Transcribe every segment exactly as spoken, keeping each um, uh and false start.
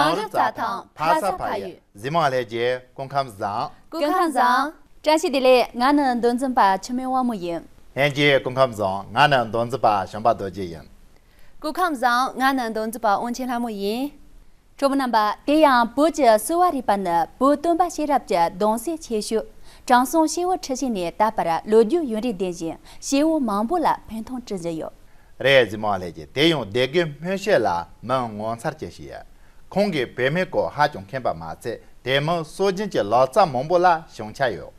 གངས་རི་རྩྭ་ཐང་ཕ་ས་ཕ་ཡུལ། གཟིགས་མོ་ལྷན་རྒྱས་སྐུ་ཁམས་བཟང་། སྐུ་ཁམས་བཟང་། བཀྲ་ཤིས་བདེ་ལེགས། ང་ནི་མདོ་འཛིན་པ་འཆི་མེད་དབང་མོ་ཡིན། ལྷན་རྒྱས་སྐུ་ཁམས་བཟང་། ང་ནི་མདོ་འཛིན་པ་བྱམས་པ་རྡོ་རྗེ་ཡིན། སྐུ་ཁམས་བཟང་། ང་ནི་མདོ་འཛིན་པ་དབང་ཆེན་ལྷ་མོ་ཡིན། གྲོགས་པོ་རྣམ་པ། དེ་ཡང་བོད་ཀྱི་གསོ་བ་རིག་པ་ནི་བོད་སྟོན་པ་ཤེས་རབ་ཀྱི་གདུང་སྲས་ཆེ་ཤོས་དྲང་སྲོང་ཤེའུ་ཁྲི་བྱིན་ནས་ད་བར་ལོ་རྒྱུས་ཡུན་རིང་ལྡན་ཞིང་། སྐྱེས་བུ་མང་པོ་ལ་ཕན་ཐོགས་བསྐྲུན་བཞིན་ཡོད། རེད། གཟིགས་མོ་ལྷན་རྒྱས། དེ་ཡང་སྡེ་དགེ་སྨོན་ཤེས་ལ་མིང་ངོ་མཚར་ཅན་ཞིག་ཡོད། ཁོང་གིས་བོད་མིའི་སྐོར་ཧ་ཅང་མཁྱེན་པ་མ་ཟད། དེ་མིན་སྲོལ་རྒྱུན་གྱི་ལག་རྩལ་མང་པོ་ལ་ཞེན་ཆགས་ཡོད།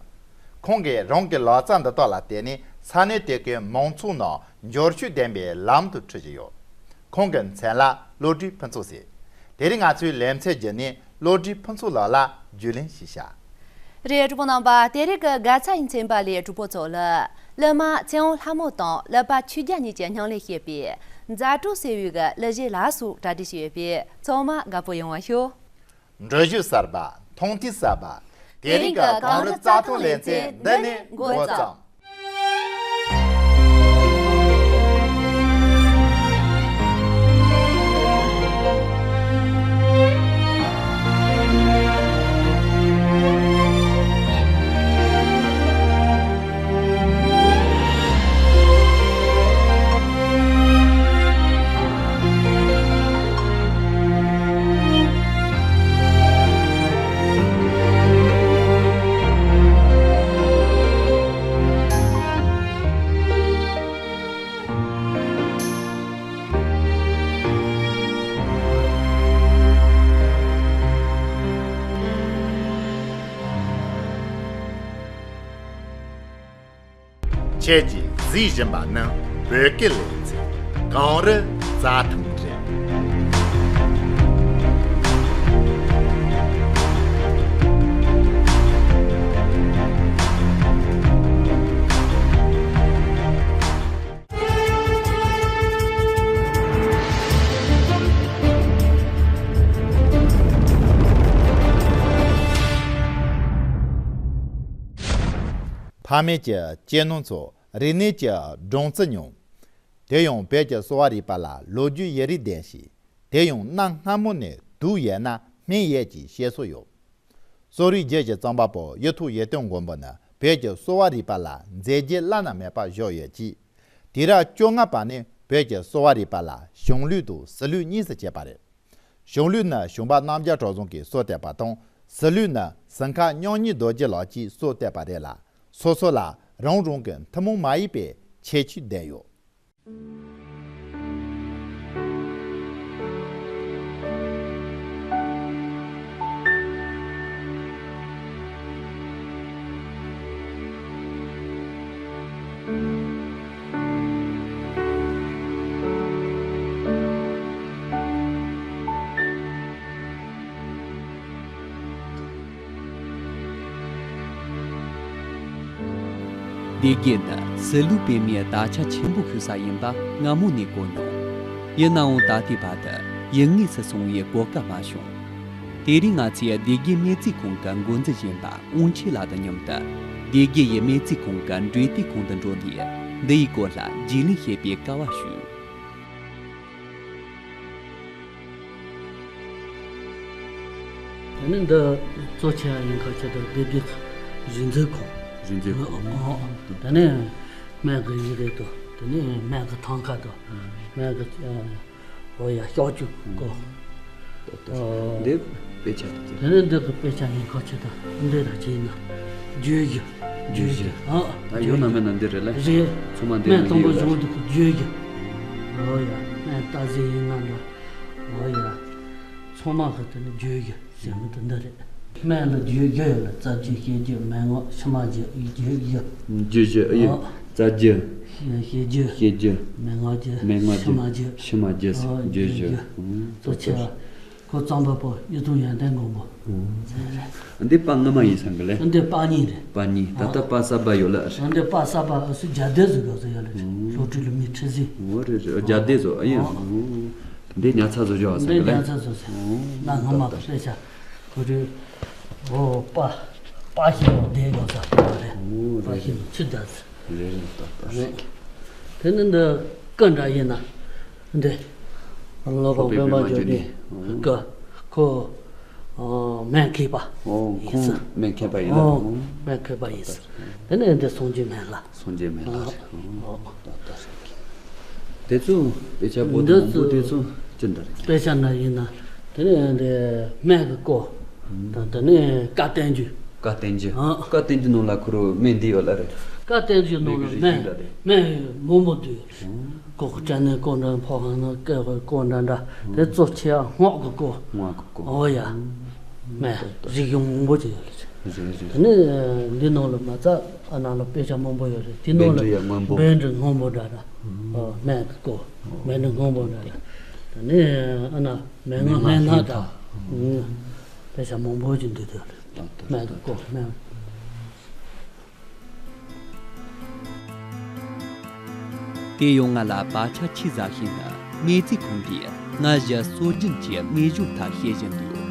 ཁོང་གིས་རང་གི་ལག་རྩལ་འདི་དག་ལ་བརྟེན་ནས་ས་གནས་དེ་གའི་མང་ཚོགས་ནང་འབྱོར་ཕྱུག་ལྡན་པའི་ལམ་དུ་ཁྲིད་བཞིན་ཡོད། ཁོང་གི་མཚན་ལ་བློ་གྲོས་ཕུན་ཚོགས་ཟེར། དེ་རིང་ང་ཚོའི་ལེ་ཚན་བརྒྱུད་ནས་བློ་གྲོས་ཕུན་ཚོགས་ལགས་ལ་རྒྱུས་ལོན་ཞིག་བྱ། རེད། གྲོགས་པོ་རྣམ་པ། དེ་རིང་གི་དགའ་ཚལ་ཡིག་ཚན་པ་ལས་གྲོགས་པོ་ཚོ་ལ་གླུ་མ་ཚེ་དབང་ལྷ་མོ་དང་ཀླུ་པ་ཆོས་རྒྱལ་གཉིས་ཀྱི་མཉམ་ལས་བྱས་པའི་མཛའ་གྲོགས་ཟེར་བའི་གི་གླུ་གཞས་ལ་སོགས་གྲ་སྒྲིག་བྱས་ཡོད་པས། ཚང་མ་དགའ་པོ་ཡོང་བ་ཞུ། འགྲུལ་བཞུད་གསར་པ། མཐོང་ཐོས་གསར་པ། དེ་རིང་གི་གངས་རི་རྩྭ་ཐང་ལེ་ཚན་འདི་ནས་འགོ་བརྩམས། ཁྱེད་ཀྱིས་གཟིགས་བཞིན་པ་ནི་བོད་སྐད་ལེ་ཚན་གངས་རི་རྩྭ་ཐང་རེད། ཕ་མེས་ཀྱི་གཅེས་ནོར་ཚོ་རིག་གནས་ཀྱི་སྦྲང་རྩི་མྱོང་། དེ་ཡང་བོད་ཀྱི་གསོ་བ་རིག་པ་ལ་ལོ་རྒྱུས་ཡུན་རིང་ལྡན་ཞིང་། དེ་ཡང་གནའ་སྔ་མོ་ནས་དུག་ཡོད་ན་སྨན་ཡོད་ཅེས་བཤད་སྲོལ་ཡོད། གསོ་རིག་བརྒྱུད་ཀྱི་རྩོམ་པ་པོ་གཡུ་ཐོག་ཡིད་བརྟན་མགོན་པོ་ནི་བོད་ཀྱི་གསོ་བ་རིག་པ་ལ་མཛད་རྗེས་བླ་ན་མེད་པ་བཞག་ཡོད་ཅིང་། དུས་རབས་བཅོ་ལྔ་པ་ནས་བོད་ཀྱི་གསོ་བ་རིག་པ་ལ་གཞུང་ལུགས་དང་སྲོལ་ལུགས་གཉིས་སུ་ཕྱེ་བ་རེད། གཞུང་ལུགས་ནི་བྱམས་པ་རྣམ་རྒྱལ་གྲུབ་བཟང་གིས་སྲོལ་བཏོད་པ་དང་། སྲོལ་ལུགས་ནི་ཟུར་མཁར་མཉམ་ཉིད་རྡོ་རྗེ་ལགས་ཀྱིས་སྲོལ་བཏོད་པ་རེད་ལ། སོ་སོ་ལ་རང་རང་གི་ཐུན་མོང་མ་ཡིན་པའི་ཁྱད་ཆོས་ལྡན་ཡོད། སྡེ་དགེ་ནི་སྲིད་ལུགས་སྤེལ་མའི་དར་ཆ་ཆེན་པོ་ཤོད་ས་ཡིན་པ་སྔ་མོ་ནས་གོ་མྱོང་། ཡིན་ནའང་ད་ལྟའི་བར་དུ་ཡུལ་དངོས་སུ་སོང་བའི་གོ་སྐབས་མ་བྱུང་། དེ་རིང་ང་ཚོས་སྡེ་དགེ་སྨན་རྩིས་ཁང་གི་འགོ་འཛིན་གཞོན་པ་དབང་ཆེན་ལགས་དང་མཉམ་དུ་སྡེ་དགེ་ཡི་སྨན་རྩིས་ཁང་གི་འབྲེལ་ཡོད་ཁང་དུ་འགྲོ་ནས་འདི་ཡི་སྐོར་ལ་རྒྱུས་ལོན་བྱེད་པའི་སྐལ་བ་ཞུས། དེ་ནས་འདི་གཙོ་ཆེ་བ་ཡིན་ཁ་ཆེ་དང་སྡེ་དགེ་རིག་འཛིན་ཁང་། རིག་འཛིན་ཁང་། ཨོ། དེ་ནས་སྨན་གྱི་ཡི་གེ་དང་དེ་ནས་སྨན་གྱི་ཐང་ཀ་དང་སྨན་གྱི་ཨོ་ཡ་ཤོག་ཅིག་གོ། འདི་དཔེ་ཆ་དེ་དེ་ནས་འདི་གི་དཔེ་ཆ་ཡིན་ཁ་ཆེ་དང་འདི་ར་ཅི་ཡིན་ན་བརྗོད་གཞི། བརྗོད་གཞི། ཨ། ད་ཡོད་ན་མེད་ན་འདི་རེད་ལ། རེད། ཚང་མ་འདི་སྨན་ནང་དང་པོ་ཡོད་ལ། གཞུང་འདི་གི་བརྗོད་གཞི། ཨོ་ཡ། སྨན་བརྟག་དཔྱད་ཡིན་ན་འདྲ། ཨོ་ཡ། ཚང་མ་གི་དེ་ནི་བརྗོད་གཞི་ཟེར་མི་དེ་འདི་རེད། སྨན་ལ་བརྗོད་བརྗོད་ཡོད་ལ། རྩ་རྒྱུད་བཤད་རྒྱུད་མན་ངག་ཕྱི་མ་རྒྱུད་བརྗོད་རྒྱུ། བརྗོད་རྒྱུ་ཨ་ཡོད། རྩ་རྒྱུད། བཤད་རྒྱུད། བཤད་རྒྱུད། མན་ངག་རྒྱུད། མན་ངག་ཕྱི་མ་རྒྱུད། ཕྱི་མ་རྒྱུད། ཨོ་བརྗོད་རྒྱུ། གཙོ་ཆེ་བ། ཁོ་རྩོམ་པ་པོ་གཡུ་ཐོག་ཡོན་ཏན་མགོན་པོ། འདི་པ་སྔ་མ་ཡིན་ས་གི་ལེ། འདི་པ་གཉིས་རེད། པ་གཉིས། ད་ལྟ་པ་གསར་པ་ཡོད་ལ། འདི་པ་གསར་པ་ཨ་སུ་རྒྱ་སྡེ་ཟིག་ག་ཟེར་ཡ་ལེ། ལྷོ་ཁྲི་ལི་མི་ཁྲི་ཟིག་འོ་རེད་རེད། རྒྱ་སྡེ་ཟོ་ཨ་ཡིན། འདི་ཉ་ཚ་ཟོ་ཇོ་ཨ་ས་གི་ལེ། འདི་ཉ་ཚ་ཟོ་ས། ན་སྔ་མ་གི་ལེ་ཆ། ཁོ་རེ། ཨོ་པ། པ་ཞིག་ཡོད་དེ་ཡོད་ས་རེད། པ་ཞིག་ཆུ་ད་ས། རེད་རེད། ད་ད་ས། དེ་ནི་འདི་ཀ་འདྲ་ཡིན་ན། འདི། ལོ་པ་དཔོན་པ་འཇོག་ནི་ཀ། ཁོ་སྨན་མཁས་པ་ཨོ་ཡིན་ཁོང་ཟེར། སྨན་མཁས་པ་ཡིན་ལ། ཨོ་ཨོ། སྨན་མཁས་པ་ཡིན་ཟེར། དེ་ནས་འདི་སངས་རྒྱས་སྨན་བླ། སངས་རྒྱས་སྨན་བླ་ཨོ་རེད། ཨོ། ཨོ་ད་ད་རེད། དེ་ཚོ་དཔེ་ཆ་པོ་འདི་དང་པོ་ཚོ་དེ་ཚོ་ཅི་འདྲ་རེད། དཔེ་ཆ་ན་ཡིན་ན་དེ་ནས་འདི་སྨན་གྱི་སྐོར་དང་དེ་ནས་བཀའ་བསྟན་རྒྱུད། བཀའ་བསྟན་རྒྱུད། ཨོ། བཀའ་བསྟན་རྒྱུད་ནང་ལ་ཁོ་རང་སྨན་འདི་ཡོད་ལ་རེད། བཀའ་བསྟན་རྒྱུད་ནང་ལ་སྨན་སྨན་མང་པོ་འདུས་ཡོད། ཀོ་ཀོ་ཅན་ནས་ཀོ་འདྲ་ཕོ་ཧང་ན་ཀེ་ཧོ་ཀོ་འདྲ་འདྲ་དེ་གཙོ་ཆེ་ཡ་སྔགས་ཀྱི་ཀོ། སྔགས་ཀྱི་ཀོ། ཨོ་ཡ། སྨན་རིགས་ཡོང་མང་པོ་ཅིག་ཡོད་རེད། རེད་རེད། དེ་ནས་འདི་ནང་ལ་མ་རྩ་ཨ་ན་ལ་དཔེ་ཆ་མང་པོ་ཡོད་རེད། དེ་ནང་ལ་བཻ་ཌཱི་ཡ་སྔོན་པོ། བཻ་ཌཱི་སྔོན་པོ་འདྲ་འདྲ། ཨོ་སྨན་གྱི་ཀོ། བཻ་ཌཱི་སྔོན་པོ་འདྲ་འདྲ། དེ་ནས་ཨ་ན་མན་ངག་སྨན་སྣ་འདྲ། དཔེ་ཆ་མང་པོ་ཅིག་འདུས་ཡོད་རེད། སྨན་གྱི་ཀོ་སྨན། དེ་ཡང་ང་ལ་བག་ཆགས་ཆེ་ཟ་ཞིང་ནི་དངོས་རྫས་ཁང་གིས་ང་གཞི་སྲོལ་རྒྱུན་གྱི་དངོས་གཞི་ཐག་བཤད་བཞིན་འདུག་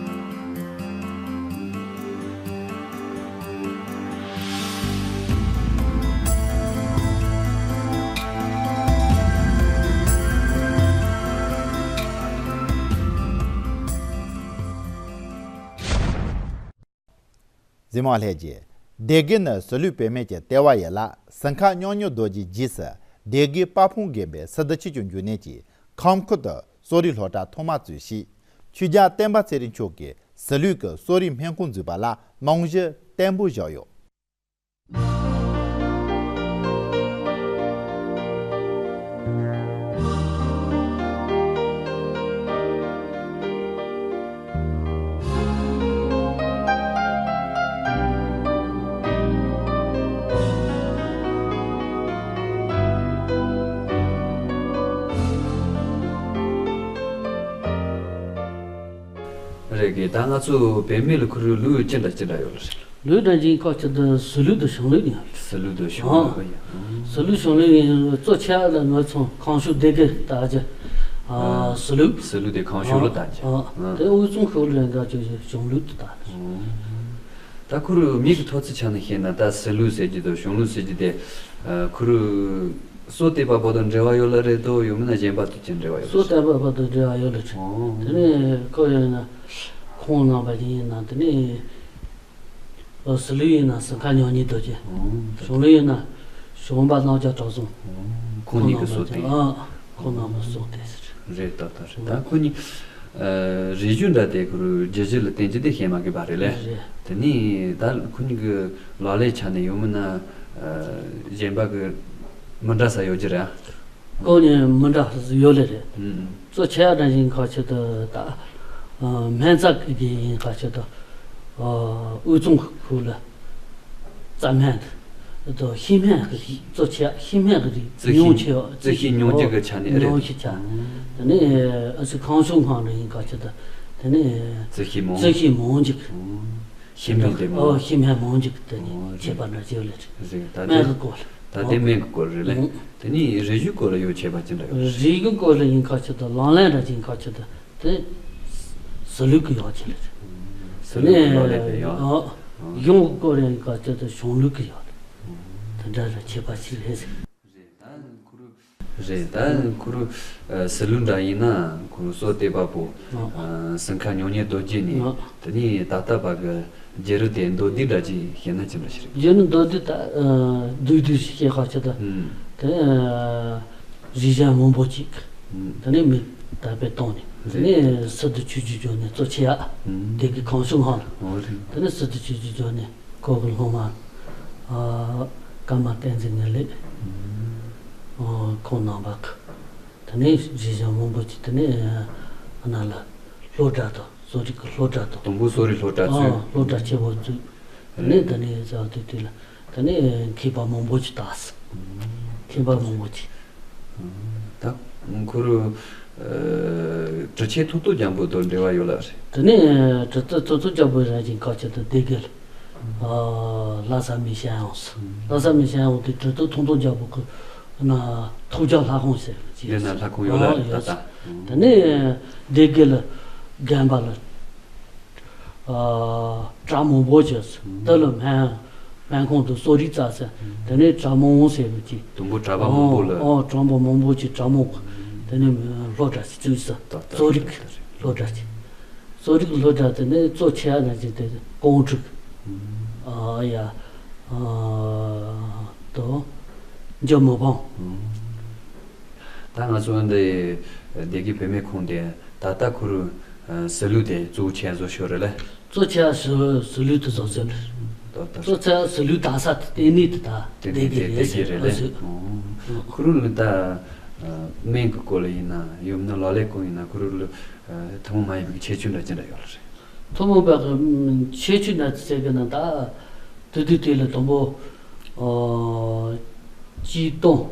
གཟིགས་མོ་ལྷས་རྗེ། སྡེ་དགེ་ནི་ཟི་ལུས་བེད་མེད་ཀྱི་ལྟེ་བ་ཡིན་ལ། གཟིམ་ཁང་སྨྱུང་གཉེར་རྡོ་རྗེའི་རྗེས་སུ་སྡེ་དགེ་དཔལ་སྤུངས་དགོན་པའི་སི་ཏུ་ཆོས་ཀྱི་འབྱུང་གནས་ཀྱིས་ཁམས་ཁུལ་དུ་གསོ་རིག་སློབ་གྲྭ་ཐོག་མ་བཙུགས་ཤིང་། ཆོས་རྒྱལ་བསྟན་པ་ཚེ་རིང་མཆོག་གིས་ཟི་ལུས་ཀྱི་གསོ་རིག་སྨན་ཁང་འཛུགས་པ་ལ་རྨང་གཞི་བརྟན་པོ་བཞག་ཡོད། རེད་གི། ད་ང་ཚོ་བེད་མེད་ལ་ཁུར་ལུགས་ཅི་འདྲ་ཅི་འདྲ་ཡོད་ལ་རེད། ལུགས་འདྲ་ཅིག་ཁ་ཆེ་ད་ཟི་ལུགས་དང་གཞུང་ལུགས་ཡིན། ཟི་ལུགས་དང་གཞུང་ལུགས་ཡིན། ཟི་ལུགས་གཞུང་ལུགས་ཡིན་གཙོ་ཆེ་ལ་ང་ཚོ་ཁམས་ཕྱོགས་སྡེ་དགེ་ལྟ་རྒྱུ། ཟི་ལུགས། ཟི་ལུགས་དེ་ཁམས་ཕྱོགས་ལ་ལྟ་རྒྱུ། དེ་དབུས་གཙང་ཁུལ་ལ་འདྲ་ཅིག་གཞུང་ལུགས་དེ་ལྟ། ད་ཁུར་མིག་གི་ཐོག་ཚད་ཆ་ནས་བཤད་ན་ད་ཟི་ལུགས་ཟེར་རྒྱུ་དང་གཞུང་ལུགས་ཟེར་རྒྱུ་དེ་ཁུར་སོ་བརྟན་པ་པོ་དང་འབྲེལ་བ་ཡོད་ལ་རེད་དོ། ཡོད་མིན་ན་གཞན་པ་དང་ཅི་འབྲེལ་བ་ཡོད་ལ། སོ་བརྟན་པ་པོ་དང་འབྲེལ་བ་ཡོད་ལ་རེད། དེ་ནས་ཁོ་ཡོད་ན་ཁོང་རྣམ་པ་ཅིག་ཡིན་ན་དེ་ནས་ཟི་ལུགས་ཡིན་ན་གཟིམ་ཁང་སྨྱུང་གཉེར་རྡོ་རྗེ། གཞུང་ལུགས་ཡིན་ན་གཞུང་པ་རྣམ་རྒྱལ་གྲགས་བཟང་། ཁོང་གཉིས་ཀྱི་སོ་བརྟན། ཁོང་རྣམ་པ་སོ་བརྟན་ཟེར། རེད་ད་ད་རེད་ད་ཁོ་གཉིས། རིགས་རྒྱུད་འདྲ་དེ་ཁོ་རང་རྒྱུད་རྒྱུད་ལ་བརྟེན་རྒྱུ་དེ་ཤེས་མ་དགོས་པ་རེད་ལེ། རེད། དེ་ནས་ད་ཁོ་གཉིས་ཀྱི་ལག་ལེན་ཆ་ནས་ཡོད་མིན་ན་གཞན་པ་གི་མི་འདྲ་ས་ཡོད་རྒྱུ་རེད། ཁོ་གཉིས་མི་འདྲ་ས་ཡོད་ལེ་རེད། ཨུམ། གཙོ་ཆེ་བ་འདྲ་ཞིག་ཁ་ཆེ་ད་ད་སྨན་རྩ་གི་ཡིན་ཁ་ཆེ་ད་དབུས་གཙང་ཁུལ་ལ་རྩྭ་སྨན་དང་ཤིང་སྨན་གི་རིགས་གཙོ་ཆེ་བ་ཤིང་སྨན་གི་རིགས་རྩི་ཤིང་ཉུང་ཆེ་བ་རྩི་ཤིང་ཉུང་ཅིག་གི་ཆ་ནས་རེད། ཉུང་ཤས་ཆ། དེ་ནས་ཨ་སི་ཁམས་གསུམ་ཁང་ནས་ཡིན་ཁ་ཆེ་ད་དེ་ནས་རྩི་ཤིང་མང་རྩི་ཤིང་མང་ཅིག་ཤིང་སྨན་དེ་མང་། ཨོ་ཤིང་སྨན་མང་ཅིག་དེ་ནས་ཁྱད་པར་འདྲ་བྱེད་ལེ། རེད་ད་དེ་སྨན་གི་སྐོར་ལ། ད་དེ་སྨན་གི་སྐོར་རེད་ལེ། ཨོ། དེ་ནས་རིགས་རྒྱུད་སྐོར་ལ་ཡོད་ཁྱད་པར་ཅི་འདྲ་ཡོད། རིགས་རྒྱུད་སྐོར་ལ་ཡིན་ཁ་ཆེ་ད་ལག་ལེན་འདྲ་ཅིག་ཁ་ཆེ་ད་དེ་ཟི་ལུགས་གི་ཡོད་ཆེ་ལེ། ཟི་ལུགས་གི་ལག་ལེན་དེ་ཡོད། ཨོ། གཞུང་གི་སྐོར་ཡིན་ཁ་ཆེ་ད་གཞུང་ལུགས་གི་ཡོད། དེ་འདྲ་ར་ཁྱད་པར་ཞིག་རེད། རེད་ད་ཁོ་རུ་ཟི་ལུ་འདྲ་ཡིན་ན་ཁོ་རུ་སོ་ལྟེ་བ་པོ་ཨ་སིང་ཁ་ཉོ་ཉེ་རྡོ་རྗེ་ནས་ཨ་དེ་ནས་ད་ལྟ་བར་གི་རྒྱུ་རུ་དེ་མདོ་སྡེ་འདྲ་ཅིག་བཤད་ན་ཅི་འདྲ་ཞིག་རེད། རྒྱུ་རུ་མདོ་སྡེ་ད་བསྡུས་བསྡུས་ཤིག་བཤད་ཁ་ཆེ་ད་ཨུམ་དེ་རིག་གཞུང་མང་པོ་ཅིག་ཨུམ་དེ་ནས་མི་དར་སྤེལ་བཏང་ནས་དེ་རེད་ནས་སི་ཏུ་ཆོས་ཀྱི་འབྱུང་གནས་གཙོ་ཆེ་ཡ་ཨུམ་དེ་གི་གང་བྱུང་ཧང་ཨོ་རེད་དེ་ནས་སི་ཏུ་ཆོས་ཀྱི་འབྱུང་གནས། ཁོ་གི་སློབ་མ། ཨ། ཀརྨ་བསྟན་འཛིན་ངེས་ལེགས། ཨ། ཁོང་རྣམ་པ་གི། དེ་ནས་རིག་གཞུང་མང་པོ་ཅིག་དེ་ནས་ཨ་ན་ལ་སློབ་གྲྭ་དང་གསོ་རིག་གི་སློབ་གྲྭ་དང་། དང་པོ་གསོ་རིག་སློབ་གྲྭ་ཨ་བཙུགས། སློབ་གྲྭ་ཆེན་པོ་བཙུགས། དེ་ནས་དེ་ནས་ཟ་དུས་དེ་ལ་དེ་ནས་མཁས་པ་མང་པོ་ཅིག་བཏགས། མཁས་པ་མང་པོ་ཅིག་ད་ཁོ་རུ་ཨ་གྲུབ་ཆེན་ཐུབ་རྟགས་རྒྱལ་པོ་དང་འབྲེལ་བ་ཡོད་ལ་རེད། དེ་ནས་གྲུབ་ཐོབ་ཐུབ་རྟགས་རྒྱལ་པོ་རང་བཞིན་ཁ་ཆེ་དུ་སྡེ་དགེ་ལ་ཨ་ལྷ་ས་མི་ཤན་ཡོངས་སུ་ལྷ་ས་མི་ཤན་ཡོངས་དེ་གྲུབ་ཐོབ་ཐུབ་རྟགས་རྒྱལ་པོ་གི་ན་ཐུགས་རྒྱལ་ལྷ་ཁང་ཟེར་བ་ཅིག་ཡོད་ན་ལྷ་ཁང་ཡོད་ལ་ཨ་རེད་ད་ཡོད་ད། དེ་ནས་སྡེ་དགེ་ལ་དགོན་པ་ལ། ཨ་གྲྭ་མང་པོ་བྱས་སོང་། དེ་ལ་སྨན་སྨན་ཁང་དུ་གསོ་རིག་བཙལ་ཟེར། དེ་ནས་གྲྭ་མང་ཟེར་བ་ཅིག་དུམ་བུ་གྲྭ་པ་མང་པོ་ལ། ཨོ་གྲྭ་པ་མང་པོ་ཅིག་གྲྭ་མང་དེ་ནས་སློབ་གྲྭ་ཞིག་བཙུགས་སོང་། ད་ད་གསོ་རིག་ད་ད་སློབ་གྲྭ་ཞིག་གསོ་རིག་སློབ་གྲྭ་དེ་ནི་གཙོ་ཆེ་བ་ན་ཅིག་དེ་ཀོང་ཀྲིག་ཨ་ཡ་ཨ་དོ་འཇུ་མི་ཕམ། ད་ང་ཚོ་འདི་སྡེ་དགེ་བུད་མེད་ཁང་དེ་ད་ལྟ་ཁོ་རུ་ཟི་ལུ་དེ་གཙོ་ཆེ་བཟོ་ཤོར་རེད་ལ། གཙོ་ཆེ་བ་ཟི་ལུ་དེ་བཟོ་ཟི་ལུ། ད་ལྟ་གཙོ་ཆེ་བ་ཟི་ལུ་ད་ས་དེ་ནི་དེ་ད་དེ་དེ་ནི་དེ་དེ་གི་རེད་ཟེར་རེད་ལ། ཨ་ཟི། ཁོ་རུ་ལ་ད་སྨན་གི་སྐོར་ལ་ཡིན་ན་ཡོད་ན་ལག་ལེན་སྐོར་ཡིན་ན་ཁོ་རུ་ལ་ཐུན་མོང་མ་ཡིན་པའི་ཁྱད་ཆོས་འདྲ་ཅི་འདྲ་ཡོད་ལ་རེད། ཐུན་མོང་པ་གི་ཁྱད་ཆོས་འདྲ་ཟེར་གི་ན་ད་དུས་དུས་དེ་ལ་དང་པོ་ཨ་གཅིག་སྟོང་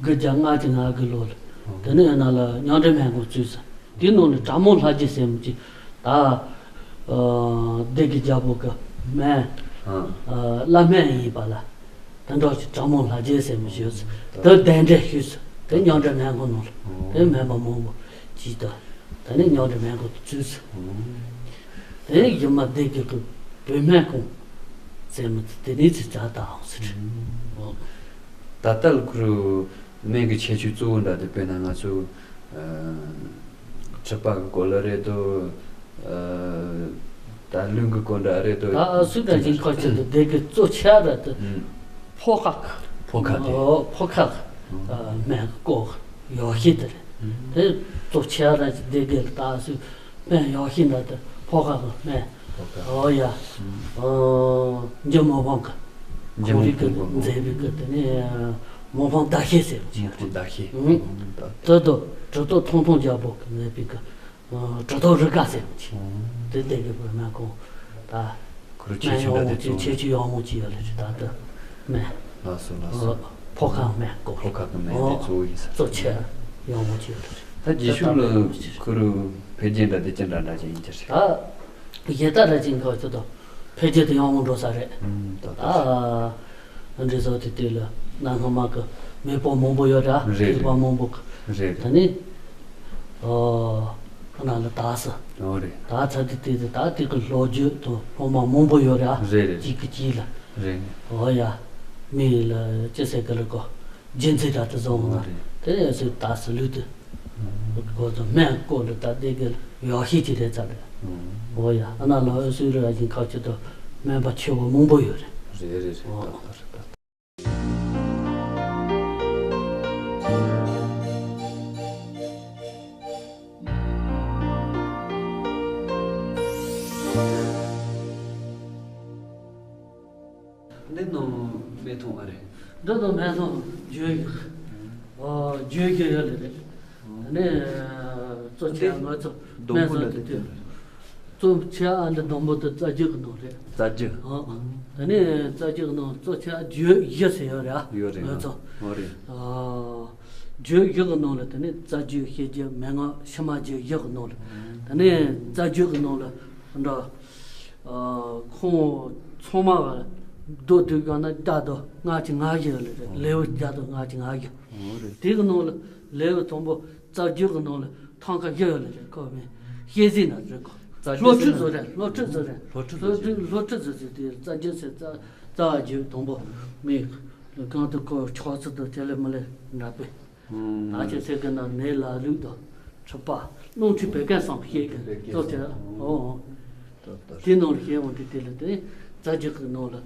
དགུ་བརྒྱ་ལྔ་བཅུ་ང་དགུ་ལོ་ལ་དེ་ནས་ཡང་ན་ལ་མཉམ་འབྲེལ་སྨན་ཁང་བཙུགས་ས། དེའི་ནང་ལ་གྲྭ་མང་ལྷ་རྗེ་ཟེར་མི་ཅིག་ད་ཨ་སྡེ་དགེ་རྒྱལ་པོ་གི་སྨན་ཨ་བླ་སྨན་ཡིན་པ་ལ་དེ་འདྲ་ཞིག་གྲྭ་མང་ལྷ་རྗེ་ཟེར་མི་ཞིག་ཡོད་ས། དེ་གདན་འདྲེན་ཞུས་ས། དེ་མཉམ་འབྲེལ་སྨན་ཁང་ནང་ལ་དེ་སྨན་པ་མང་པོ་ཅིག་ད་དེ་ནས་མཉམ་འབྲེལ་སྨན་ཁང་དུ་བཙུགས་ས། དེ་ཡི་མ་སྡེ་དགེ་གི་བུད་མེད་ཁང་ཟེར་མི་དེ་ནས་ཚེ་བྱ་ད་ཧང་ཟེར། ད་ལྟ་ལ་ཁུ་རུ་སྨན་གྱི་ཁྱད་ཆོས་གཙོ་བོ་འདྲ་དེ་དཔེར་ན་ང་ཚོ་ཨ་མཁྲིས་པ་གི་སྐོར་ལ་རེད་དོ། ཨ་ད་རླུང་གི་སྐོར་འདྲ་རེད་དོ། ད་ཨ་སུ་འདྲ་ཅིག་ཁ་ཆེ་དོ་སྡེ་དགེ་གཙོ་ཆེ་ར་དེ་ཨུམ་ཕོ་ཁ་ཕོ་ཁ་དེ། ཨོ་ཕོ་ཁ་ཨ་སྨན་གི་སྐོར་ཡོ་ཤི་དེ་རེད། དེ་གཙོ་ཆེ་ར་ཅིག་སྡེ་དགེ་ལ་ད་ཨ་སུ་སྨན་ཡོ་ཤི་འདྲ་དེ་ཕོ་ཁ་གི་སྨན། ཨོ་ཡ། འཇུ་མི་ཕམ་གི། འཇུ་ཁོང་རིག་གི་མི་ཕམ་གི། མཛེས་པའི་གི་དེ་ནས་མི་ཕམ་ཟླ་ཤེལ་ཟེར་བ་ཅིག་མི་ཕམ་ཟླ་ཤེལ། ཨུང་། ད་དུ་གྲུབ་ཐོབ་ཐང་སྟོང་རྒྱལ་པོ་གི་མཛེས་པའི་གི་གྲུབ་ཐོབ་རི་དགའ་ཟེར་བ་ཅིག་དེ་ལྟ་གི་བུ་སྨན་ཁང་ད་ཁུ་རུ་ཆེ་སྨན་ཆུང་ཡག་འདྲ་མོ་དེ་ཅིག་གཙོ་ཆེ་ཆུང་ཡག་མོ་ཅིག་ཡོད་ལེ་རེད། ད་དུ་སྨན། ལགས་སོ་ལགས་སོ། ཕོ་ཁ་སྨན་སྐོར། ཕོ་ཁ་གི་སྨན་དེ་གཙོ་བོ་ཡིན་ས། གཙོ་ཆེ་ཡག་མོ་ཅིག་ཡོད་ལེ་རེད། ད་རྗེས་ཕྱོགས་ལ་ཁུ་རུ་འཕེལ་རྒྱས་འདྲ་དེ་ཅི་འདྲ་འདྲ་ཅིག་ཡིན་གྱི་རེད། ད་གཞན་དག་འདྲ་ཅིག་གོ་ཚོད་དུ་འཕེལ་རྒྱས་དེ་ཡག་མོ་འགྲོ་ས་རེད། ད་ད་འདྲི་ཟོ་དེ་དུས་ལ་གནའ་སྔ་མ་གི་མེས་པོ་མང་པོ་ཡོད་ར། རེད་མཁས་པ་མང་པོ་གི་རེད། ད་ནི་ཨོ་ཁོ་ན་ལ་དག་ས། ཨོ་རེད། དག་ཚར་དུས་དེ་དེ་དག་དེ་གི་ལོ་རྒྱུས་དང་སློབ་མ་མང་པོ་ཡོད་ར། རེད་རེད། གཅིག་གི་གཅིག་ལ། རེད། ཨོ་ཡ། མི་ལ་ཅི་ཟེར་གི་ལ་གོ་རྒྱུ་མཚན་དག་དུ་བཟུང་ཨོ་ལ་རེད། དེ་ཡང་སུ་དག་ས་ལུས་དུ་གོ་དུ་སྨན་བཀོལ་ལ་ད་དེ་གི་ཡོ་ཤི་ཅི་རེད་ཚར་རེད། ཨོ་ཡ། ཨ་ན་ལ་ཨོ་སུ་ར་ཡིན་ཁ་ཆེ་དུ་སྨན་པ་ཆེ་བོ་མང་པོ་ཡོད་རེད། རེད་རེད་རེད། ཨོ། ད་ད་རེད་ད། འདི་ནང་སྨན་ཐུང་ཨ་རེད། འདི་ནང་སྨན་ཐུང་བརྗོད་ཡིག་ཨོ་བརྗོད་རྒྱུ་ཡོད་ལེ་རེད། ཨོ། ནི་གཙོ་ཆེ་ང་ཚོ་སྨན་ཐུང་དེ་དུས་གཙོ་ཆེ་ཨ་འདི་དང་པོ་དེ་རྩ་རྒྱུད་ཀྱི་ནང་རེད། རྩ་རྒྱུད། ཨོ། ད་ནི་རྩ་རྒྱུད་ཀྱི་ནང་གཙོ་ཆེ་བརྗོད་བཞི་ཟེར་ཡོད་རེད་ཨ། ཡོད་རེད་ང་ཚོ། ཨོ་རེད། ཨོ། བརྗོད་བཞི་གི་ནང་ལ་དེ་ནས་རྩ་རྒྱུད་ཤེས་རྒྱུད་མན་ངག་ཕྱི་མ་རྒྱུད་བཞི་གི་ནང་ལ་དེ་ནས་རྩ་རྒྱུད་གི་ནང་ལ་འདྲ་ཁོང་ཚང་མ་བསྡོམས་དུས་གང་ན་བརྒྱ་དང་ལྔ་བཅུ་ང་བཞི་ཡོད་ལེ་རེད། ལེའུ་བརྒྱ་དང་ལྔ་བཅུ་ང་བཞི། ཨོ་རེད། དེ་གི་ནང་ལ་ལེའུ་དང་པོ་རྩ་རྒྱུད་གི་ནང་ལ་ཐང་ཀ་བཞི་ཡོད་ལེ་རེད། ཁོ་མིན་ཤེས་ཟིན་ན་རེད་གོ་རྩ་རྒྱུད་སློབ་ཁྲིད་ཟེར་ན་བཟོ་རེད། སློབ་ཁྲིད་བཟོ་རེད། སློབ་ཁྲིད་བཟོ་རེད། སློབ་ཁྲིད་བཟོ་ཟེར་དེ་རྩ་རྒྱུད་ཟེར་རྩ་རྩ་བ་རྒྱུད་དང་པོ་མིན་གང་དུ་ཁོ་ཆགས་ཚུལ་དང་དེ་ལས་མི་ལས་འདྲ་པོས། ད་ཅི་ཟེར་གི་ན་ནད་ལ་ལུགས་དང་མཁྲིས་པ་རླུང་མཁྲིས་བད་ཀན་གསུམ་ཤེས་གི་གཙོ་ཆེ། ཨོ་ཨོ། དེ་ནང་ལ་ཤེས་འོང་དུས་དེ་ལ་དེ་རྩ་རྒྱུད་ཀྱི་ནང་ལ་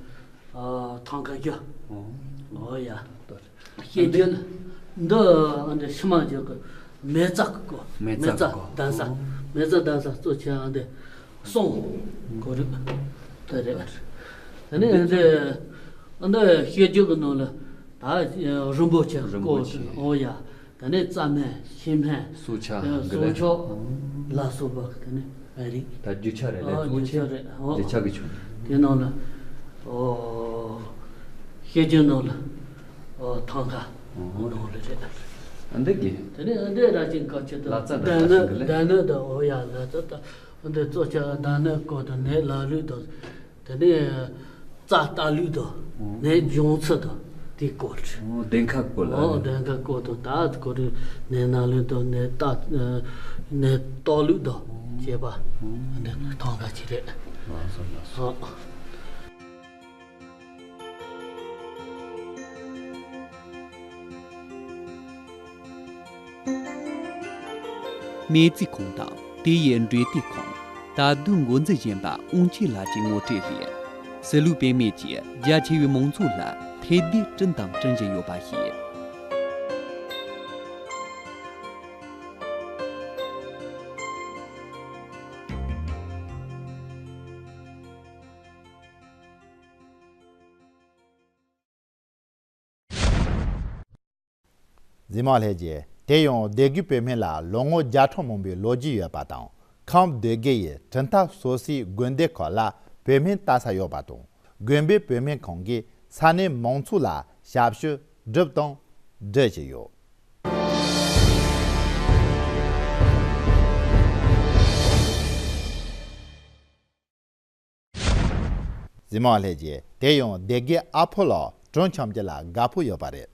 ཨ་ཐང་ཀ་རྒྱུ། ཨོ་ཡ། ཤེས་རྒྱུད་འདི་ཨ་འདི་ཕྱི་མ་རྒྱུད་ཀྱི་མེ་བཙའ་གི་སྐོར། མེ་བཙའ་གི་སྐོར། མེ་བཙའ་གདན་ས། མེ་བཙའ་གདན་ས་གཙོ་ཆེ་ཨ་འདི་གསུང་གོ་རིག་དེ་རེད། དེ་ནས་འདི་ཨ་འདི་ཤེས་རྒྱུད་ཀྱི་ནང་ལ་ད་རིན་པོ་ཆེ་རིན་པོ་ཆེ་སྐོར། ཨོ་ཡ། དེ་ནས་རྩ་སྨན་ཤིང་སྨན་སྲོག་ཆགས། ཨ་འདི་ལ་སྲོག་ཆགས་ལ་སོགས་པ་དེ་ནས་སྨན་རིགས། ད་རྒྱུ་ཆ་རེད་ལས། ཨ་གཙོ་རྒྱུ་ཆ་ཆེ་རེད། ཨོ་རྒྱུ་ཆ་གི་ཆུ་དེ་ནང་ལ་ཨོ་ཤེས་རྒྱུད་ནང་ལ་ཨོ་ཐང་ཀ་ཨོ་ནང་ལ་རེད། ཨ་འདི་གི་དེ་ནས་ཨ་འདི་ར་ཅིག་ག་ཆེ་ད་ལ་རྩ་འདྲ་ད་ལྟ་ཞིག་གི་ལས། ད་ལྟ་ད་ཨོ་ཡ་ལ་རྩ་ད་ཨ་འདི་གཙོ་ཆེ་ད་ནི་སྐོར་དང་ནད་ལ་ལུགས་དང་། དེ་ནས་རྩ་ལྟ་ལུགས་དང་ནད་འབྱུང་ཚུལ་དང་དེའི་སྐོར། ཨོ་གདན་ཁ་སྐོར་ལ། ཨོ་གདན་ཁ་སྐོར་དང་ད་ཁོ་རེ་ནད་ན་ལུགས་དང་ནད་ལྟ་ནད་བརྟག་ལུགས་དང་བཅས་པ་འདི་ཐང་ཀ་ཅིག་རེད། ལགས་སོ་ལགས་སོ། ཨོ། སྨན་རྩིས་ཁང་དང་དེ་ཡི་འབྲེལ་ཡོད་ཁང་། ད་དུང་འགོ་འཛིན་གཞོན་པ་དབང་ཆེན་ལགས་ཀྱི་ངོ་སྤྲོད་རེད། སྲིད་ལུགས་དཔེ་མེད་ཀྱིས་རྒྱ་ཆེ་བའི་མང་ཚོགས་ལ་ཕན་བདེ་བསྐྲུན་དང་སྐྲུན་བཞིན་ཡོད་པ་ཞིག་གཟིགས་མོ་ལྷན་རྒྱས། དེ་ཡང་སྡེ་དགེ་བོད་སྨན་ལ་ལོ་ངོ་བརྒྱ་ཕྲག་མང་པོའི་ལོ་རྒྱུས་ཡོད་པ་དང་། ཁམས་སྡེ་དགེ་ཡི་གྲུབ་མཐའ་སོ་སོའི་དགོན་སྡེ་ཁག་ལ་བོད་སྨན་ལྟ་ས་ཡོད་པ་དང་། དགོན་པའི་བོད་སྨན་ཁང་གིས་ས་གནས་མང་ཚོགས་ལ་ཞབས་ཞུ་བསྒྲུབས་དང་སྒྲུབ་བཞིན་ཡོད། གཟིགས་མོ་ལྷན་རྒྱས། དེ་ཡང་སྡེ་དགེ་ཨ་ཕོ་ལགས་གྲོ་འཆམ་རྒྱུ་ལ་དགའ་པོ་ཡོད་པ་རེད།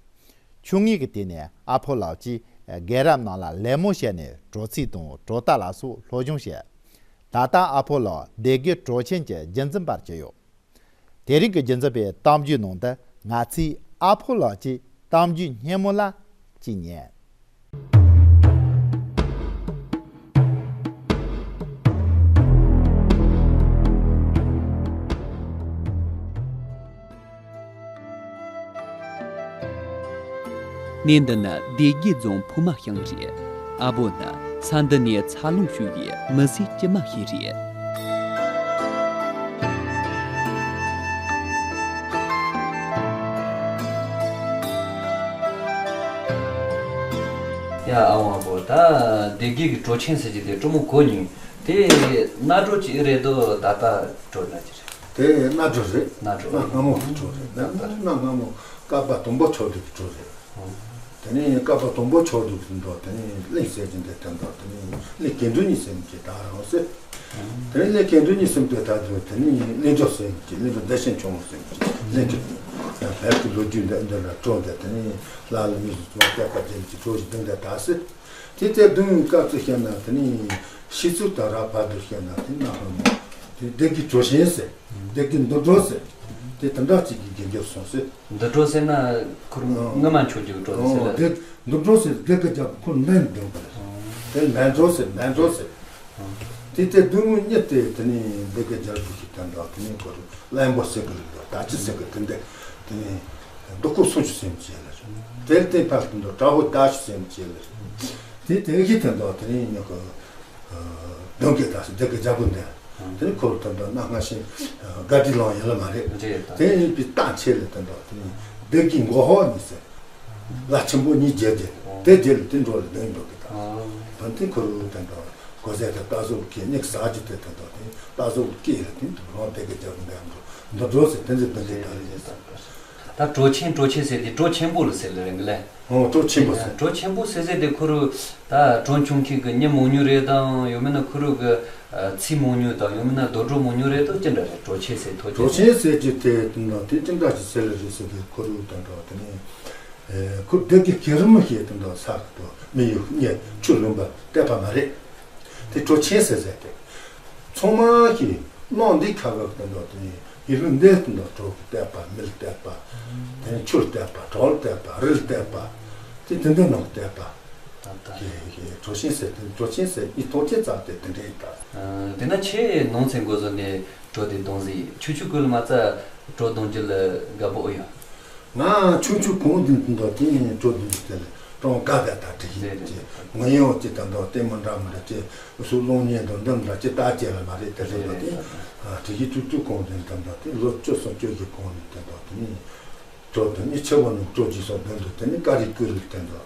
ཆུང་ངུའི་དུས་ནས་ཨ་ཕོ་ལགས་ཀྱིས་རྒན་རབས་རྣམས་ལ་ལད་མོ་བྱས་ནས་གྲོ་རྩིས་དང་གྲོ་རྟ་ལ་སོགས་སློབ་སྦྱོང་བྱས། ད་ལྟ་ཨ་ཕོ་ལགས་སྡེ་དགེ་གྲོ་ཆེན་གྱི་རྒྱུན་འཛིན་པར་གྱུར་ཡོད། དེ་རིང་གི་རྒྱུན་འཛིན་པའི་གཏམ་རྒྱུད་ནང་དུ་ང་ཚོས་ཨ་ཕོ་ལགས་ཀྱི་གཏམ་རྒྱུད་སྙན་མོ་ལ་ཅིག་ཉན། གནས་འདི་ནི་སྡེ་དགེ་རྫོང་ཕུ་མ་ཤང་རེད། ཨ་བོ་ནི་ས་འདི་ནས་འཚར་ལོངས་བྱུང་བའི་མི་སེར་དཀྱུས་མ་ཞིག་རེད། ཡ་ཨ་བོ་ཨ་བོ། ད་སྡེ་དགེ་གི་གྲོ་ཆེན་ཟེར་གྱི་དེ་སྤྲོ་མོ་གོ་མྱོང་། དེ་གནའ་གྲོ་ཅིག་རེད་དོ། ད་ལྟ་གྲོ་ན་ཅི་རེད། དེ་གནའ་གྲོ་རེད། གནའ་གྲོ་རེད། གནའ་སྔ་མོ་གི་གྲོ་རེད། གནའ་གནའ་སྔ་མོ་བསྐལ་པ་དང་པོ་ཆགས་དུས་ཀྱི་གྲོ་རེད། ཨོ། དེ་ནས་བསྐལ་པ་དང་པོ་ཆགས་དུས་ཀྱི་འདུག་དེ་ནས་གླིང་ཟེར་གྱི་འདི་དེ་འདུག་དེ་ནས་གླིང་དགེ་འདུན་གཉིས་ཟེར་གྱི་ད་རང་ཟེར། དེ་ནས་གླིང་དགེ་འདུན་གཉིས་ཟེར་དུས་ད་དུས་དེ་ནས་གླིང་གྲོ་ཟེར་གྱི་གླིང་གྲོ་བདེ་ཆེན་ཆུང་ངུ་ཟེར་གྱི་གླིང་གི་བལ་གྱི་ལོ་རྒྱུས་འདི་འདི་ལ་གྲོ་འདི་དེ་ནས་ལ་ལ་མི་ཟུ་ཚོ་བསྐལ་པ་རྒྱལ་གྱི་གྲོ་ཞིག་འདི་འདི་ད་ཟེར། དེ་ལྟར་བདུན་སྐབས་སུ་བཤད་ན་དེ་ནི་ཕྱི་ཚུལ་དང་རགས་བར་དུ་བཤད་ན་དེ་ནི་ནང་དུ་དེ་སྡེ་དགེ་གྲོ་ཆེན་ཟེར། སྡེ་དགེ་འདུ་གྲོ་ཟེར། དེ་དེ་འདྲ་ཅིག་གི་རྒྱལ་འགྱུར་སོང་ཟེར། འདུ་གྲོ་ཟེར་ན་ཁུར་ཨང་། སྔ་མ་མཆོག་གི་གྲོ་ཟེར་ཨང་ལ། དེ་འདུ་གྲོ་ཟེར་སྡེ་དགེ་རྒྱལ་པོ་ཁོ་མན་འདུག་པ་རེད། ཨང་། དེ་མན་གྲོ་ཟེར་མན་གྲོ་ཟེར། ཨང་། དེ་ལྟར་བདུན་ངོ་གཉིས་དེ་དེ་ནི་སྡེ་དགེ་རྒྱལ་པོ་ཞིག་དེ་འདྲ་དེ་ནི་ཁོ་རུ་གླང་པོ་ཟེར་གི་རེད། ད་ཅི་ཟེར་གི་དེ་འདྲ་དེ་ནི། རྡོ་ཁོ་སུམ་ཅུ་སེམས་ཅན་ལ་རེད། དེར་བརྟེན་ཕར་དུ་དྲག་པོ་ཟླ་ཅུ་སེམས་ཅན་ལ་རེད། དེ་དེ་གི་དོན་དག་དེ་ནི་ཉོ་གི་གདོན་གྱི་དག་སུ་སྡེ་དགེ་རྒྱལ་པོ་འདི་དེ་ནི་ཁོ་རུ་དོན་དག་སྣ་ལྔ་ཤིང་དགའ་སྡིག་ལང་ཡིན་ལ་མ་རེད། རེད་ད། དེ་ཡིན་པའི་རྟགས་ཆེ་ལ་དོན་དག་དེ་ནི་སྡེ་དགེ་མགོ་ཧོ་ཉིས་སེ་ལ་ཆེན་པོ་ཉིས་བརྒྱད་དེ་དེ་རྗེས་ལ་དེ་འགྲོ་ལ་དོན་འགྲོ་གི་དང་། ཨ། བན་དེ་ཁོ་རུ་དོན་དག་གོ་ཟས་དང་རྟ་ཟོག་གི་ནི་ཟ་རྒྱུ་དེ་དོན་དག་དེ་རྟ་ཟོག་སྐྱེས་ལ་དེ་འགྲོ་རང་སྡེ་དགེ་རྒྱལ་པོ་འདི་འགྲོ་འདུ་འགྲོ་ཟེར་དེ་ཚོ་དོན་དག་ད་རེད་ཡིན་ས། ད་གྲོ་ཆེན་གྲོ་ཆེན་ཟེར་དེ་གྲོ་ཆེན་པོ་ལ་ཟེར་ལ་རེད་ལེ། ཨོ་གྲོ་ཆེན་པོ་ཟེར། གྲོ་ཆེན་པོ་ཟེར་ཟེར་དེ་ཁོ་རུ་ད་གྲོ་འཆུང་མཁན་གི་མྱི་མང་ཉུང་རེད་དང་ཡང་མིན་ན་ཁོ་རུ་གི་ཚིག་མང་ཉུང་དང་ཡང་མིན་ན་དུད་འགྲོ་མང་ཉུང་རེད་དོ་ཅི་འདྲ་རེད། གྲོ་ཆེན་ཟེར་ཐོ་གྲོ་ཆེན་ཟེར་གྱི་དེ་ནང་དེ་ཅི་འདྲ་ཞིག་ཟེར་ལ་རེད་ཟེར་དེ་ཁོ་རུ་དང་འདྲ་དེ་ནི་ཁོ་སྡེ་དགེ་གེ་རུ་མི་ཤེས་དང་འདྲ་ས་གི་དོ་མི་ཡུག་ཉེ་ཆུ་ལུང་པ་བལྟས་པ་མ་རེད། དེ་གྲོ་ཆེན་ཟེར་ཟེར་ཏེ། ཚང་མ་གིས་གནམ་འདི་ཁ་བ་དེ་འདྲ་དེ་ཡི་ལུ་འདས་དེ་འདྲ་གྲོ་གི་བལྟས་པ་མིལ་བལྟས་པ། དེ་ཆུར་བལྟས་པ་གྲོག་བལྟས་པ་རིལ་བལྟས་པ། དེ་དེ་འདྲ་ནང་བལྟས་པ། ད་ལྟ་གི་གི་གྲོ་ཆེན་ཟེར་དེ་གྲོ་ཆེན་ཟེར་ཡི་ཐོག་ཆེན་ཙག་དེ་དེ་འདྲ་ཡིན་ད། དེ་ན་ཆེས་ནང་ཚན་འགོ་བཟོ་ནས་གྲོ་དེ་གདོང་ཟིག་ཆུ་ཆུ་ཀུ་ལ་མ་རྩ་གྲོ་གདོང་རྒྱུ་ལ་དགའ་པོ་ཨོ་ཡོད། ང་ཆུང་ཆུང་གོང་དུ་འདི་འདྲ་དེ་ཡིན་འགྲོ་འདི་འདྲ་དེ་ལ་གྲོང་དགའ་དགའ་དག་དྲི་ཡིན་རེད་ཅེས་རེད། ངོ་ཡོང་ཅི་ད་འདྲ་ལྟད་མོ་འདྲ་མི་འདྲ་ཅེས་སུ་སློང་ཉེ་འདྲ་འདི་འདྲ་ཅེས་ལྟ་ཅེས་ལ་མ་རེད་དེ་རེད་འདྲ་དེ་དྲི་ཡིན་ཆུང་ཆུང་གོང་དུ་འདི་འདྲ་དེ་ལོ་བཅུ་སོང་བཅུ་བཞི་གོང་ནས་དེ་འདྲ་དེ་ནི་གྲོ་དེ་ནི་ཆེ་བ་ནི་གྲོ་ཅི་སོགས་དོན་དུ་དེ་ནི་ཀ་རི་ཀུ་རི་དེ་འདྲ་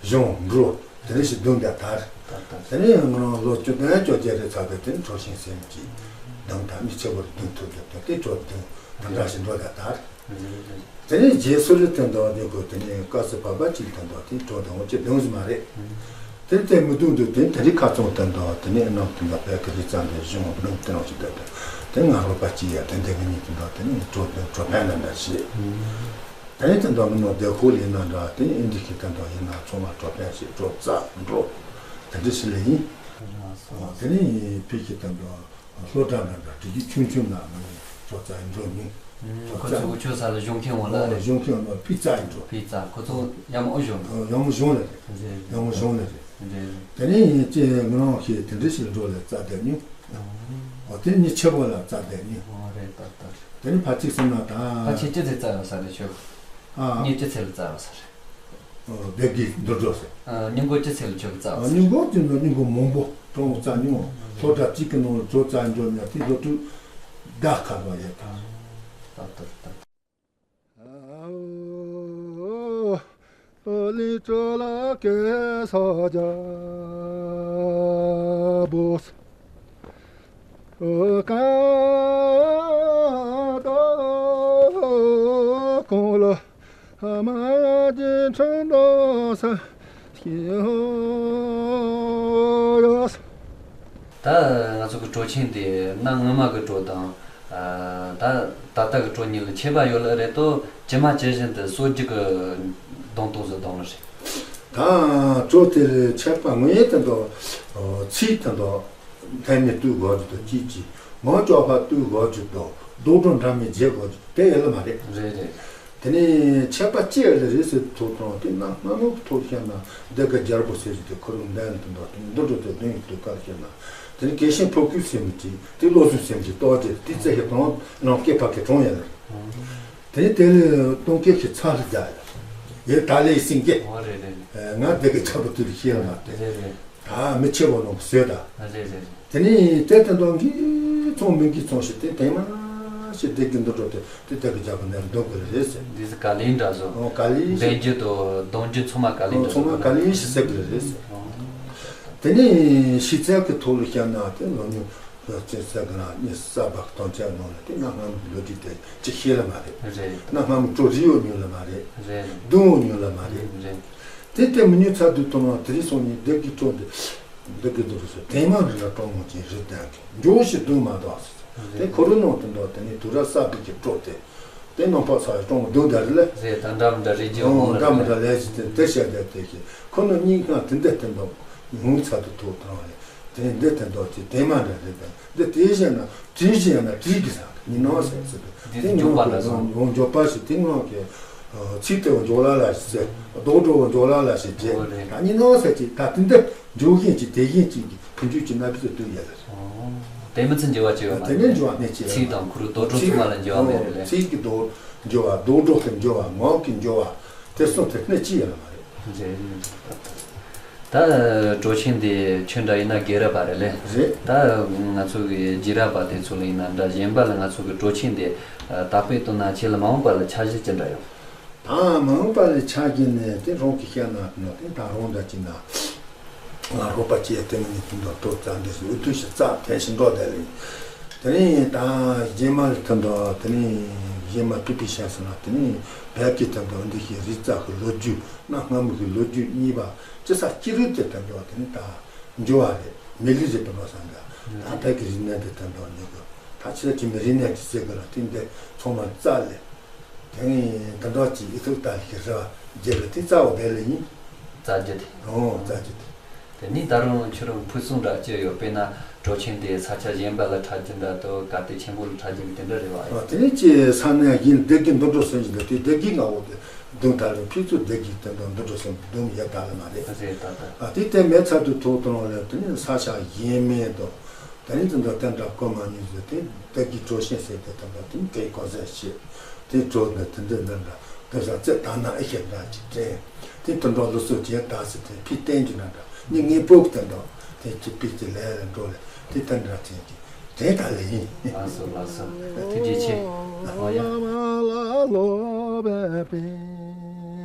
གཞུང་འགྲོ་དེ་རེ་ཞིག་བདུན་དང་དར། དེ་ནི་ང་རང་ལོ་བཅུ་དོན་བཅོ་བརྒྱད་རེ་ཚར་བའི་དེ་ནི་གྲོ་ཆེན་སེམས་ཀྱི་གདོང་དར་ནི་ཆེ་བ་རི་བདུན་ཐུབ་དེ་དེ་གྲོ་བདུན་དེ་འདྲ་ཞིག་འགྲོ་དང་དར། དེ་ནས་རྗེས་སུ་རི་དོན་དག་དེ་གོ་དེ་ནས་དཀར་སེ་བབ་པ་གཅིག་དོན་དག་དེ་གྲོ་དང་འོ་ཅི་དོན་ཟི་མ་རེད། དེ་ལྟའི་མི་དུང་དུ་དེ་དེ་རི་ཁ་ཚོང་དོན་དག་དེ་ནས་རྣམས་དོན་དག་བད་ཀི་རི་ཙམ་པའི་གཞུང་ནང་དེ་རང་ཞིག་དོན་དག་དེ་ང་རོགས་པ་གཅིག་ཡ་དེ་འདྲ་མི་གཉིས་དོན་དག་དེ་ནས་གྲོ་དོན་གྲོ་ཕན་ལ་འདྲ་ཞེས། དེ་ནས་དོན་དག་མི་ནོ་དེ་ཁོ་ལས་ན་འདྲ་དེ་ནས་ཨིན་དི་ཁི་དོན་དག་ཡིན་ན་ཚོང་ལ་གྲོ་ཕན་ཞེས་གྲོ་རྩ་འགྲོ་དེ་འདྲ་ཞིག་ལས་ཡིན། དེ་ནས་ཕི་ཁི་དོན་དག་ལྷོ་བྲག་ན་འདྲ་དྲི་གི་ཆུང་ཆུང་ན་མི་ནི་ཚོ་རྩ་འགྲོ་མིན། ཚོ་ཁོ་རྩ་ཚོ་འུ་ཆོ་ས་ལ་གཞུང་མཁན་འོང་ལ་རེད། གཞུང་མཁན་འོང་ལ་ཕི་རྩ་འགྲོ། ཕི་རྩ་ཁོ་ཚོ་ཡམ་ཨོ་གཞུང་ལ། ཡམ་གཞུང་ལ་རེད། ཡམ་གཞུང་ལ་རེད། དེ་ནས་ཡིན་ཅེ་ང་རང་ཤེས་དེ་འདྲ་ཞིག་འགྲོ་ལ་རྩ་དེ་ནི་ ཨོ་དེ་ནི་ཆེ་བོ་ལ་བཙལ་བསྡད་ནི། ཨོ་རེད་ད་ད། དེ་ནི་ཕལ་ཆེར་སེམས་ན་ད། ཕལ་ཆེར་ཅི་ཚེ་བཙལ་ཡོད་ས་རེད་ཁྱོད། ཨ། ངས་ཅི་ཚེ་ལ་བཙལ་ཡོད་ས་རེད། ཨོ་སྡེ་དགེ་འདུར་འགྲོ་ཟེར། ཨ། སྙིང་གོ་ཅི་ཚེ་ལ་ཁྱོད་ཀྱིས་བཙལ་ཡོད་ས་རེད། སྙིང་གོ་དེ་ནི་སྙིང་གོ་མང་པོ་གྲོང་བཙལ་མྱོང་། ལྷོ་བྲག་གཅིག་གི་ནང་ལ་གྲོ་བཙལ་འགྲོ་ནས་དེ་ལོ་དྲུག་ཟླ་ཁ་བ་ཡོད་ད། ད་ད་ད། ལི་ཀྲོ་ལ་ཀེ་ས་ཇ་བོ་ས། ཀ་ཏོ་ཀོང་ལོ་མ་ཇི་ཁྲོན་དོ་ས་ཤི་ཧོ་ཡོ་ས། ད་ང་ཚོ་གི་གྲོ་ཆེན་དེ་གནའ་སྔ་མ་གི་གྲོ་དང་། ཨ། ད་ད་ལྟ་གི་གྲོ་གཉིས་ལ་ཁྱད་པར་ཡོད་ལ་རེད་དོ། ཇི་མ་ཇི་བཞིན་དུ་སྲོལ་རྒྱུན་གི་གདོང་དུ་བཟོ་གདོང་ལ་རེད། ད་གྲོ་དེ་ལ་ཁྱད་པར་དངོས་ཡོད་དེ་འདྲ་ཚིག་དེ་འདྲ་ཐད་ནས་བཏུས་དགོས་རྒྱུ་དང་གཅིག་གཅིག་ངོ་ཅོག་པ་བཏུས་དགོས་རྒྱུ་དང་རྡོག་སྒྲོ་འདྲ་མིན་བརྗེ་དགོས་རྒྱུ་དེ་ཡོད་ལ་མ་རེད། རེད་རེད། དེ་ནས་ཁྱད་པར་ཅི་ཡོད་ལ་རེད་ཟེར་ཐུག་དང་དེ་གནའ་སྔ་མོ་གི་ཐོག་བཤད་ན་འདི་ག་རྒྱལ་པོ་ཟེར་གྱི་དེ་ཁོ་རང་འདན་དུ་འདུག་དེ་འདི་འགྲོ་དེ་དོན་ཡོད་དུས་ཀར་བཤད་ན་དེ་ནི་དགེ་བཤེས་ཕོ་རྒྱུད་ཟེར་མི་གཅིག་དེ་བློ་གཟུ་ཟེར་མི་གཅིག་ཏོག་ཙེ་དེ་རྩེ་ཤི་དང་རང་སྐད་ཕ་གི་གྲོང་ཡོད་ལ། དེ་ནི་དེ་ལས་སྟོན་ཁའི་ཁྱི་ཚ་ལ་རྒྱག་ཡོད། ཡེ་ད་ལེ་སེང་གེ་ཨོ་རེད་རེད། ང་འདི་ག་རྒྱལ་པོ་དུས་ལ་ཤེས་ལ་མ་དེ། རེད་རེད། ད་མི་ཆེ་བོ་ནང་གི་བཟོས་ད། རེད་རེད། དེ་ནས་དེ་དེ་འདྲ་གི་ཚོང་མི་གི་ཚོང་ཞིག་དེ་དེ་མ་ཞིག་དེ་གི་འདུག་འགྲོ་དེ་དེ་དེ་གི་རྒྱ་གི་ནས་འདུག་གི་རེད་ཟེར། འདི་ཟེར་ག་ལིང་འདྲ་བཟོ། ཨོ་ག་ལིང་ཞིག་འབེན་རྒྱུ་དང་གདོང་རྒྱུ་ཚང་མ་ག་ལིང་འདྲ་ཚང་མ་ག་ལིང་ཞིག་ཟེར་གི་རེད་ཟེར། དེ་ནས་ཤི་ཚད་ཀྱི་ཐོག་ལ་བཤད་ན་དེ་ལོ་ཉུང་ལོ་ཚན་ས་གི་ན་ནི་ས་བག་གཏོང་ཆ་ནང་ལ་དེ་གནའ་སྔ་མོའི་ལོ་རྒྱུས་དེ་ཅི་ཤེས་ལ་མ་རེད། རེད། གནའ་སྔ་མོའི་གྲོ་རི་ཡོད་ཉུང་ལ་མ་རེད། རེད། བདུན་ཡོད་ཉུང་ལ་མ་རེད། རེད། དེ་ལྟད་མོ་ཉུང་ཚར་དུས་ཐོག་མ་དེ་རིང་སང་ཉིན་སྡེ་དགེ་གྲོ་འདི། སྡེ་དགེ་འདུར་འགྲོ་ཟེར་དེ་མ་རི་ལ་གྲོ་མོ་ཅན་རི་ལྡན་གི་འཇོ་ཞིག་བདུན་མ་དག་ཟེར། དེ་ཁོ་རུ་ནང་དུ་འདུག་དེ་ནི་དུ་ར་ས་བི་གི་གྲོ་དེ། དེ་ནང་པ་ཚ་བའི་གྲོ་མོ་བདུན་དག་རི་ལ། རེད་ད་འདྲ་མི་འདྲ་རི་རྒྱུ་འོང་ལ་འདྲ་མི་འདྲ་ལས་ཞིག་དེ་དེ་བཤད་བསྡད་དེ་ཞིག་ཁོ་ནི་སྙིང་ཁ་དེ་འདི་དེ་འདུག་ཉུང་ཚར་དུ་ཐུག་དང་རེད། དེ་འདི་དེ་འདུག་ཅི་དེ་མ་འདྲ་རེད་དང་འདི་དེ་བཤད་ན་བྲིས་བཤད་ན་བྲིས་གི་ས་ཉི་ནང་ཟེར་ཟེར་དུ་དེ་འདི་ཉུང་པ་ལ་སོང་ཡོང་འཇོག་པ་ཞིག་དེ་ངང་གི་ཚིག་དེ་འཇོག་ལ་ལ་ཞིག་ཟེར་རྡོག་སྒྲོ་འཇོག་ལ་ལ་ཞིག་བྱས་ཨོ་རེད། ད་ཉི་ནང་ཟེར་ཅིག་ད་དེ་འདི་འཇོག་མཁན་ཅིག་དེ་བཞིན་ཅིག་གི་ཕུན་ཚོགས་ཀྱི་རྣམ་པ་ཚོ་སྟོན་ཡ་ལ་རེད། དེ་མི་ཚེ་འགྱུར་བ་ཅི་ཡོད་མ་དེ་རེད། མིན་འགྱུར་བ་གནས་ཅི་ཡོད་ཚིག་དང་ཁུ་རུ་རྡོ་གྲོགས་ཚང་མ་ལ་འགྱུར་བ་མེད་རེད་ལེ། ཚིག་གི་རྡོ་འགྱུར་བ་རྡོ་གྲོགས་ཀྱི་འགྱུར་བ་ངག་གི་འགྱུར་བ་དེ་གསུམ་དེ་གནས་ཅི་ཡོད་མ་རེད། རེད། ད་གྲོ་ཆེན་དེ་ཁྱོད་འདྲ་ཡིན་ན་དགེ་རབ་པ་རེད་ལེ། རེད། ད་ང་ཚོ་གི་རྗེས་རབས་པ་དེ་ཚོ་ལ་ཡིན་ན་འདྲ་གཞན་པ་ལ་ང་ཚོ་གི་གྲོ་ཆེན་དེ་དར་སྤེལ་གཏོང་ན་ཆེད་ལ་མ་འོངས་པ་ལ་འཆར་གཞི་ཅི་འདྲ་ཡོད། ད་མ་འོངས་པ་ལ་ཆ་རྒྱུས་ནས་དེ་རང་གི་བཤད་ན་ན་དེ་ད་རང་འདྲ་ཅིག་ན། ང་རོགས་པ་བྱས་དེ་མིན་ནི་དུས་འདོར་སྤྲོ་རྩ་འདི་སུ་འུ་ཐུག་ཞིག་རྩ་ཐན་ཞིག་འགྲོ་བསྡད་ལེ། དེ་ནས་ད་རྗེས་མ་ལ་ཐུན་འདོར་དེ་ནས་རྗེས་མ་ཐུག་པའི་ཤ་ཟ་ན་དེ་ནས་བལ་གྱི་ཐུན་འདོར་འདི་ཞིག་རིག་རྩལ་གྱི་ལོ་རྒྱུས་གནའ་སྔ་མོ་གི་ལོ་རྒྱུས་གཉིས་པ་ཅི་ས་ཅི་རུ་དེ་ཐུན་འདོར་དེ་ནས་ད་འགྱུར་བ་རེད་མི་ལི་རེད་དུ་འགྲོ་ས་འདྲ་ད་བལ་གྱི་རིག་གནས་དེ་ཐུན་འདོར་ཉོ་གི་ད་ཕྱི་ལ་ཅི་མི་རིག་གནས་ཀྱི་ཟེར་གི་ལ་དེ་འདི་ཚང་མ་རྩ་ལས། དེ་ནས་འདི་འདྲ་ཅིག་ཨི་ཐུག་ལྟ་ཞིག་རེ་བ་རྒྱལ་ལ་དེ་རྩ་བ་བདེ་ལེ་ཡིན། རྩ་རྒྱུ་དེ། ཨོ་རྩ་རྒྱུ་དེ། དེ་ནས་ད་རུང་ཁྱོད་རང་ཕུགས་བསམ་འདྲ་ཅི་ཡོད་དཔེར་ན་གྲོ་ཆེན་དེ་ས་ཆ་གཞན་པ་ལ་འཁྲབ་རྒྱུ་འདྲ་དོ་ག་དེ་ཆེན་པོ་ལ་འཁྲབ་རྒྱུ་གི་དེ་འདྲ་རེད་བ། ཨ་དེ་ནས་ཅི་ས་གནས་ཡིན་སྡེ་དགེ་འདུར་འགྲོ་ཟེར་གྱི་འདུག་དེ་སྡེ་དགེ་ང་འོ་དེ་བདུན་ད་རུང་ཕྱི་ཚུལ་སྡེ་དགེ་དེ་འདུག་འདུར་འགྲོ་ཟེར་བདུན་ཡོད་ད་ལ་མ་རེད། རེད་ད་ད། ཨ་དེ་དེ་མེད་ཚར་དུས་ཐོག་དང་ལ་དེ་ནས་ས་ཆ་གཞན་མེད་དོ། ད་ནི་དེ་འདྲ་དེ་འདྲ་གོ་མ་ཉན་ཟེར་ཏེ་བདག་གིས་གྲོ་ཆེན་ཟེར་ཏེ་དེ་འདྲ་དེ་འདྲའི་གོ་ཟེར་བྱེད་དེ་གྲོ་ནི་དེ་འདྲ་འདི་འདྲ་དེ་ཟ་ཚེ་ད་ན་ཨེ་ཤེས་འདྲ་ཅིག་དྲན་དེ་དེ་འདྲ་ལོ་སོ་བྱེད་ད་ཟེར་ཏེ་ཕི་བསྟན་རྒྱུ་ན་འདྲ་ནི་ངའི་སྤོབས་དེ་འདྲ་དེ་ཅི་པིག་ཅི་ལས་ལ་འགྲོ་ལས་དེ་དེ་འདྲ་ཅན་གྱི་དེ་ད་ལས་ཡིན། ལགས་སོ་ལགས་སོ། ཐུགས་རྗེ་ཆེ། ཨོ་ཡ།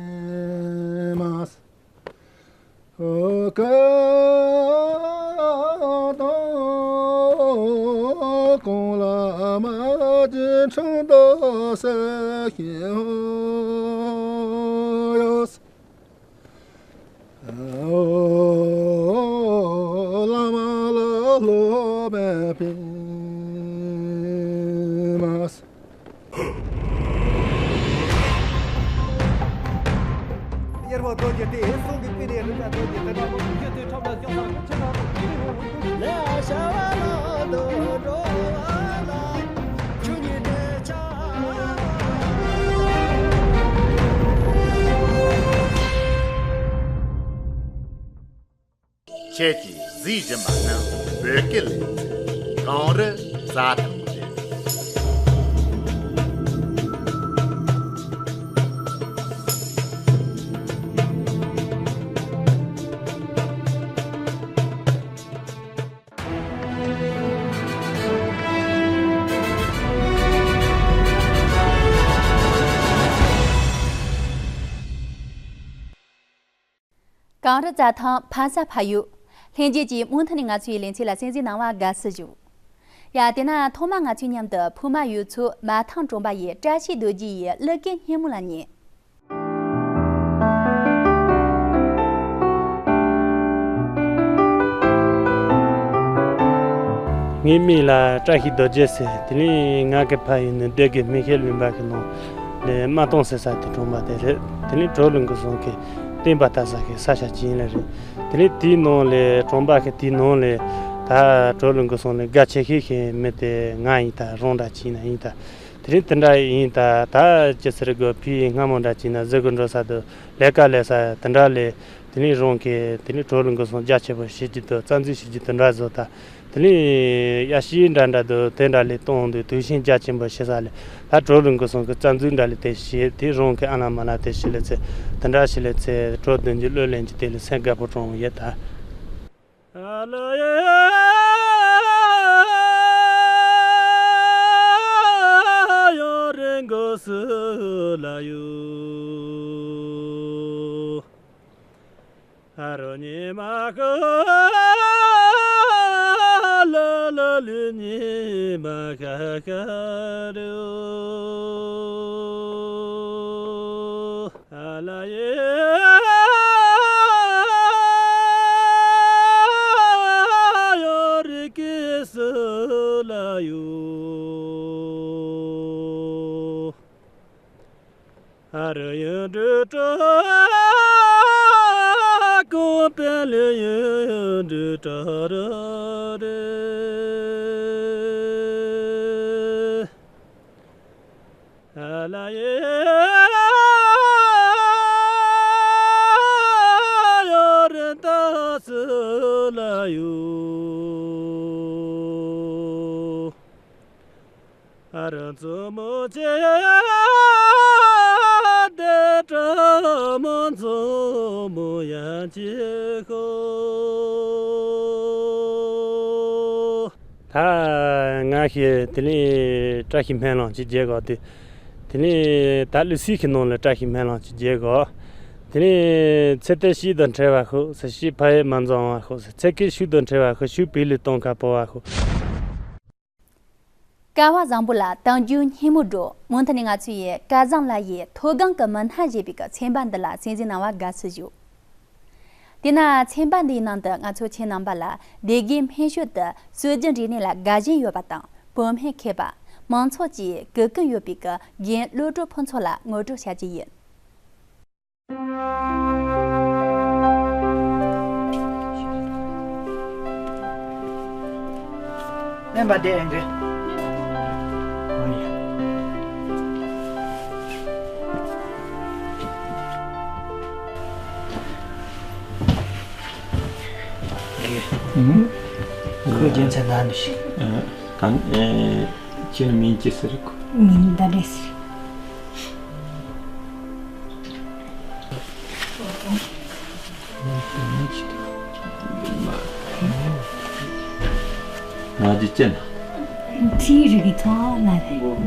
ཀ་དང་གོང་ལ་མ་ཅི་འཕྲང་དུ་སེ་ཤེས་ཡོད། བླ་མ་ལ་སློབ་པའི་པདྨ། གཉེར་བ་རྡོ་རྗེ་སྟེ། གསུང་གི་པི་ནས་རི་ཁ་རྡོ་རྗེ་སྟེ། ན་མོ་ཁྱོད་ཚོའི་ཁྲོམ་ལ་ཤོག་ས་ཁྱེད་ལ་རོགས་ཞུ་རེ་འོང་། ལས་བྱ་བ་ལ་དུ་འགྲོ་བ་ལ་ཆོས་ཉིད་དེ་ཆ། ཁྱེད་ཀྱིས་གཟིགས་བཞིན་པ་ནི་བོད་སྐད་ལས། གངས་རི་ཟ་ཐང་རེད། གངས་རི་རྩྭ་ཐང་ཕ་ས་ཕ་ཡུལ། ལྷན་རྒྱས་ཀྱིས་མུ་མཐུད་ནས་ང་ཚོའི་ལེ་ཚན་ལ་གསན་གཟིགས་གནང་བར་དགའ་བསུ་ཞུ། ཡ། དེ་ན་ཐོག་མར་ང་ཚོའི་མཉམ་དུ་ཕུ་མ་ཡུལ་ཚོ་མ་ཐང་གྲོང་པ་ཡི་བཀྲ་ཤིས་རྡོ་རྗེ་ཡི་གླུ་སྐད་སྙན་མོ་ལ་ཉན། ངའི་མིང་ལ་བཀྲ་ཤིས་རྡོ་རྗེ་ཟེར། དེ་ནས་ང་གི་ཕ་ཡུལ་ནི་སྡེ་དགེ་སྨན་ཤེལ་ལུང་པ་གི་ནང་ལ་རྨ་སྟོང་ཟེར་ས་དེ་གྲོང་པ་དེ་རེད། དེ་ནས་གྲོ་ལུང་གི་ཟོང་གི་བསྟན་པ་ལྟ་ས་གི་ས་ཆ་ཅིག་ཡིན་ལ་རེད། དེ་ནས་དེའི་ནང་ལ་གྲོང་པ་གི་དེའི་ནང་ལ་ད་གྲོ་ལུང་གི་ཟོང་ལ་དགའ་ཆེ་ཤོས་ཤིག་མི་དེ་ང་ཡིན། ད་རང་འདྲ་ཅིག་ན་ཡིན། ད་དེ་རིང་དེ་འདྲ་ཡིན། ད་ད་ཅི་ཟེར་དགོས། ཕའི་སྔ་མོ་འདྲ་ཅིག་ན་གཟིགས་དགོས་འགྲོ་ས་དུ་ལས་ཀ་ལས་ས་དེ་འདྲ་ལས། དེ་ནས་རང་གི་དེ་ནས་གྲོ་ལུང་གི་ཟོང་རྒྱ་ཆེ་པོ་བྱེད་ཀྱི་འདུག་རྩ་འཛུགས་བྱེད་ཀྱི་འདུག་འདྲ་བཟོ། ད་དེ་ནས་ཡ་ཤི་འདྲ་འདྲ་འདུག་དེ་འདྲ་ལས་གཏོང་འདུག་དུས་ཆེན་རྒྱ་ཆེན་པོ་བྱེད་ས་ལས་ད་གྲོ་ལུང་གི་ཟོང་གི་རྩ་འཛུགས་འདྲ་ལས་དེ་བྱེད། དེ་རང་གི་ཨ་ན་མ་ན་དེ་བྱེད་ལས་ཚེ་དེ་འདྲ་བྱེད་ལས་ཚེ་གྲོ་བདུན་གྱི་གླུ་ལེན་གྱི་དེ་ལས་སེམས་དགའ་པོ་གྲོང་ཡོད་ད། ད་ང་ཞིག་དེ་ནས་བཀྲ་ཤིས་སྨོན་ལམ་ཅིག་རྒྱག་གོ་དུས། དེ་ནས་ད་ལི་སི་ཁི་ནང་ལ་བཀྲ་ཤིས་སྨོན་ལམ་ཅིག་རྒྱག་གོ། དེ་ནས་ཚེ་ཏེ་ཤི་དང་འཕྲད་པ་ཤོག་ཟེར། ཤི་ཕ་ཡི་མ་འཛོམས་པ་ཤོག་ཟེར། ཚེ་ཀི་ཤུགས་དང་འཕྲད་པ་ཤོག་ཤུགས་པི་ལི་གཏོང་ཁ་པོ་བ་ཤོག་སྐལ་བ་བཟང་པོ་ལ་དལ་འབྱོར་སྙན་མོ་སྒྲོག་མུ་མཐུད་ནས་ང་ཚོ་ཡི་སྐལ་བཟང་ལ་ཡི་མཐོ་སྒང་གི་མི་སྣ་ཞེས་པའི་གི་ཚན་པ་འདི་ལ་གསན་གཟིགས་གནང་བར་དགའ་བསུ་ཞུ། དེས་ན་ཚན་པ་འདིའི་ནང་དུ་ང་ཚོ་ཁྱེད་རྣམ་པ་ལ་སྡེ་དགེའི་སྨན་ཤོད་དུ་སྲོལ་རྒྱུན་རིག་གནས་ལ་དགའ་ཞེན་ཡོད་པ་དང་བོད་སྨན་མཁས་པ་མང་ཚོགས་ཀྱིས་གུས་བཀུར་ཡོད་པའི་གི་རྒན་བློ་གྲོས་ཕུན་ཚོགས་ལ་ངོ་སྤྲོད་བྱ་རྒྱུ་ཡིན། སྨན་པ་བསྡད་ཡོད་འདྲི། ཨང་། ཁོའི་རྒྱུ་མཚན་ད་འདི་ཞིག་ཨ། ད་ནི་ཨེ། ཁྱེད་མིང་ཅི་ཟེར་གོ། མིང་ཟླ་སྒྲོན་ཟེར། ང་ཅི་ཅན། ཚིག་རིག་གི་ཚོང་ན་རེད།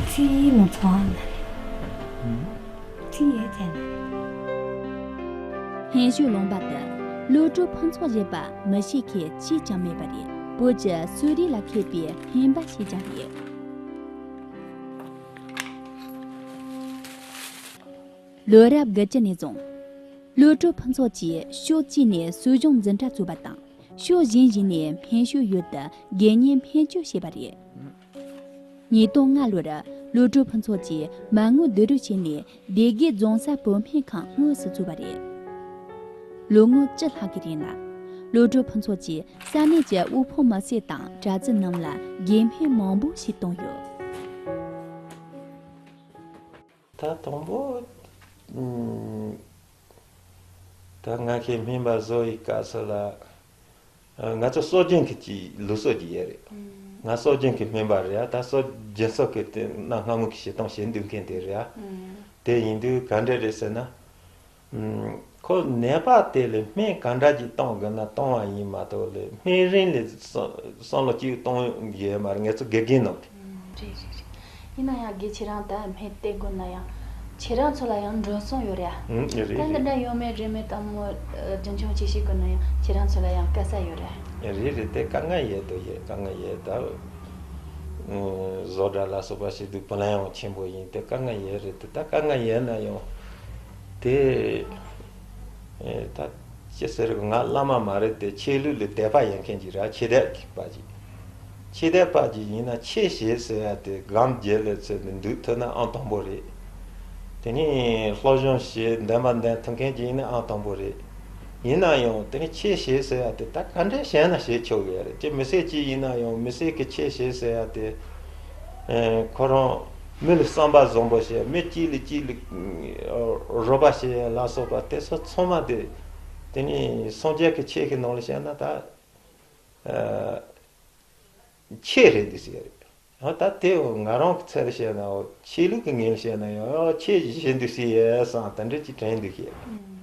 ཚིག་ནང་ཚོང་ན་རེད། ཅི་ཡོད་ཅེ་ན། སྨན་ཤོད་ལུང་པ་དུ་བློ་གྲོས་ཕུན་ཚོགས་ཞེས་པ་མི་ཤེས་མཁན་གཅིག་ཀྱང་མེད་པ་རེད། བོད་ཀྱི་གསོ་རིག་ལ་མཁས་པའི་སྨན་པ་ཞིག་ཀྱང་རེད། ལོ་རབས་དགུ་བཅུ་ནས་བཟུང་། བློ་གྲོས་ཕུན་ཚོགས་ཀྱིས་ཕྱོགས་གཅིག་ནས་གསོ་སྦྱོང་འཛིན་གྲྭ་བཙུགས་པ་དང་། ཕྱོགས་གཞན་ཞིག་ནས་སྨན་ཤོད་ཡུལ་དུ་དགེ་བསྙེན་སྨན་བཅོས་བྱས་པ་རེད། ཉིས་སྟོང་ལྔ་ལོར་བློ་གྲོས་ཕུན་ཚོགས་ཀྱིས་མ་དངུལ་བསྡུ་རུབ་བྱས་ནས་སྡེ་དགེ་རྫོང་གསར་བོད་སྨན་ཁང་དངོས་སུ་བཙུགས་པ་རེད། ལོ་ངོ་བཅུ་ལྷག་གི་རིང་ལ་བློ་གྲོས་ཕུན་ཚོགས་ཀྱིས་ས་གནས་ཀྱི་དབུལ་ཕོངས་མི་སེར་དང་གྲྭ་བཙུན་རྣམས་ལ་དགེ་སྨན་མང་པོ་ཞིག་བཏང་ཡོད། ད་དང་པོ་ད་ང་གི་སྨན་པ་བཟོ་ཡི་སྐབས་སུ་ལ། ང་ཚོ་སྲོལ་རྒྱུན་གྱི་ཅིག་ལུགས་སྲོལ་ཅིག་ཡོད་རེད། ང་སྲོལ་རྒྱུན་གྱི་སྨན་པ་རེད་ཡ། ད་སྲོལ་རྒྱུན་སྲོལ་གྱི་དེ་གནའ་སྔ་མོ་གི་བྱེད་སྟངས་བྱེད་འདུག་མཁན་དེ་རེད་ཡ། དེ་ཡིན་དུས་ག་འདྲ་རེད་ཟེར་ན། ཁོ་ནད་པ་དེ་ལ་སྨན་ག་འདྲ་ཅིག་གཏོང་དགོས་ན་གཏོང་བ་ཡིན་མ་གཏོགས་ལ་སྨན་རིན་ལ་བསམ་བློ་གཅིག་གཏོང་ཡོད་མ་རེད། ང་ཚོ་དགེ་རྒན་ནང་དུ། ཨུམ། རེད་རེད་རེད། ཡིན་ན་ཡང་དགེ་ཁྱེད་རང་ད་སྨན་སྟེར་དགོས་ན་ཡང་ཁྱེད་རང་ཚོ་ལ་ཡང་འགྲོ་སོང་ཡོད་རེད་ཨ། ཨུམ། རེད་ད་འདི་རེད། འདྲ་ཡོད་མེད་རིན་མེད་དང་མོ་རྒྱུན་འཁྱོངས་བྱེད་ཤེས་དགོས་ན་ཡང་ཁྱེད་རང་ཚོ་ལ་ཡང་དཀའ་ས་ཡོད་རེད། རེད་རེད། དེ་དཀའ་ངལ་ཡོད་དོ་ཡོད། དཀའ་ངལ་ཡོད་ད། བཟོ་གྲྭ་ལ་སོགས་པ་ཞིག་འདུག་བུ་ལོན་ཡང་ཆེན་པོ་ཡིན། དེ་དཀའ་ངལ་ཡོད་རེད། དེ་ད་དཀའ་ངལ་ཡོད་ན་ཡང་དེ་ད་ཅི་ཟེར་གི། ང་བླ་མ་མ་རེད་དེ་ཆོས་ལུགས་ལ་དད་པ་ཡོད་མཁན་ཅིག་ར། ཆོས་དད་པ་ཅིག་ཆོས་དད་པ་ཅིག་ཡིན་ན་ཆོས་བྱེད་ཟེར་ཡ་དེ་སྒོམ་རྒྱུ་ལ་ཚོད་འདུག་ཐུབ་ན་ཨང་དང་པོ་རེད། དེ་ནས་སློབ་སྦྱོང་བྱེད་འདོན་པ་འདོན་ཐུབ་མཁན་ཅིག་ཡིན་ན་ཨང་དང་པོ་རེད། ཡིན་ན་ཡང་དེ་ནས་ཆོས་བྱེད་ཟེར་ཡ་དེ་ད་ག་འདྲས་བྱས་ན་བྱེད་ཆོག་གི་རེད། ཅི་མི་སེར་ཅིག་ཡིན་ན་ཡང་མི་སེར་གྱི་ཆོས་བྱེད་ཟེར་ཡ་དེ། ཁོ་རང་མི་ལ་བསམ་པ་བཟང་པོ་བྱེད། མི་གཅིག་ལ་གཅིག་ལ་རོགས་པ་བྱེད་ལ་སོགས་པ་དེ་ཚོ་ཚང་མ་དེ། དེ་ནས་སངས་རྒྱས་ཀྱི་ཆོས་ཀྱི་ནང་ལ་བཤད་ན་ད་ཆོས་རེད་འདུག་ཟེར་ཡ་རེད། ཡང་ད་དེ་ང་རང་གི་ཚད་ལ་བཤད་ན། ཆོས་ལུགས་ཀྱི་ངོས་ལ་བཤད་ན་ཡང་ཆོས་བྱེད་འདུག་ཟེར་ཡ་བསམ་དེ་འདྲ་ཅིག་དྲན་འདུག་ཟེར་ཡ་རེད།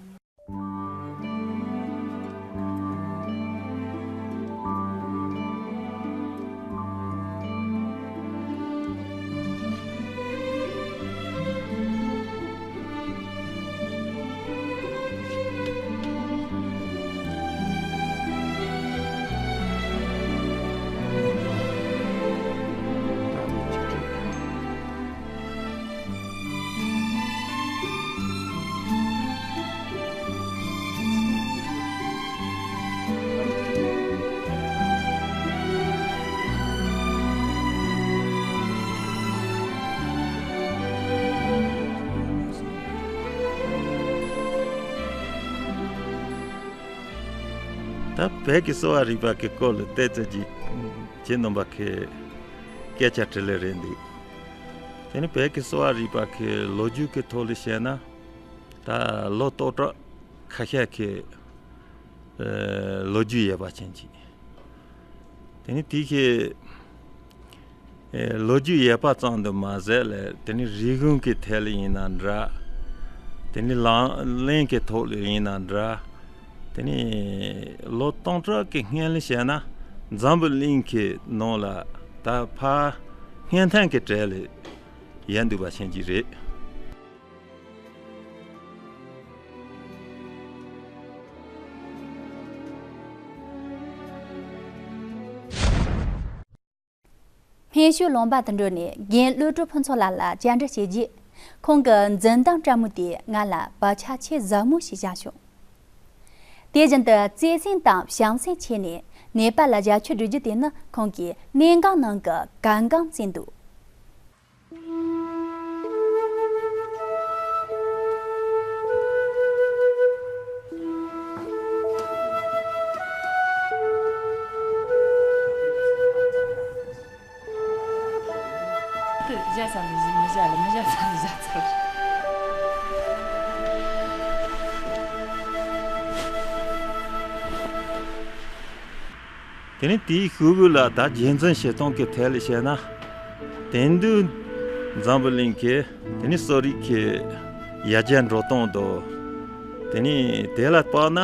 ད་བོད་ཀྱི་གསོ་བ་རིག་པ་གི་སྐོར་ལ་ཏོག་ཙམ་ཅིག་ཁྱེད་རྣམ་པ་གི་སྐད་ཆ་དྲིས་ལན་རེད་འདུག་དེ་ནི་བོད་ཀྱི་གསོ་བ་རིག་པ་གི་ལོ་རྒྱུས་ཀྱི་ཐོག་ལ་བཤད་ན། ད་ལོ་སྟོང་ཕྲག་ཁ་ཤས་ཀྱི་ལོ་རྒྱུས་ཡོད་པ་ཅན་ཅིག་དེ་ནི་དེ་གི་ལོ་རྒྱུས་ཡོད་པ་ཙམ་དུ་མ་ཟད་ལས། དེ་ནི་རིག་གཞུང་གི་ཐད་ལ་ཡིན་ན་འདྲ། དེ་ནི་ལག་ལེན་གྱི་ཐོག་ལ་ཡིན་ན་འདྲ། དེ་ནི་ལོ་སྟོང་ཕྲག་གི་སྔོན་ལ་བཤད་ན་འཛམ་བུ་གླིང་གི་ནང་ལ་ད་ཕར་སྔོན་ཐོན་གྱི་གྲས་ལ་ཡོད་འདུག་པ་ཅན་ཅིག་རེད། སྨན་ཞབས་ལུང་པ་དུ་འགྲོ་ནས་རྒན་བློ་གྲོས་ཕུན་ཚོགས་ལགས་ལ་བཅར་འདྲི་བྱས་རྗེས། ཁོང་གི་འཛིན་སྟངས་བཀྲ་མོལ་དེས་ང་ལ་བག་ཆགས་ཆེས་ཟབ་མོ་ཞིག་བཞག་བྱུང་། དེ་བཞིན་དུ་བརྩེ་སེམས་དང་བྱམས་སེམས་ཆེ་ནས་ནད་པ་ལ་ཞབས་ཕྱི་སྒྲུབ་རྒྱུ་དེ་ནི་ཁོང་གི་གནད་འགག་ནང་གི་གལ་འགངས་བརྩིས་འདུག་དེ་བཞག་ས་ནས་མི་བཞག་ལ། མི་བཞག་ས་ནས་བཞག་ཚར། དེ་ནས་དེའི་ཤུལ་བུ་ལ་ད་རྒྱུན་འཛིན་བྱེད་སྟངས་ཀྱི་ཐད་ལ་བཤད་ན། དེང་དུས་འཛམ་བུ་གླིང་གི་དེ་ནས་གསོ་རིག་གི་ཡར་རྒྱས་འགྲོ་སྟངས་དང་། དེ་ནས་དེ་ལ་དཔག་ན།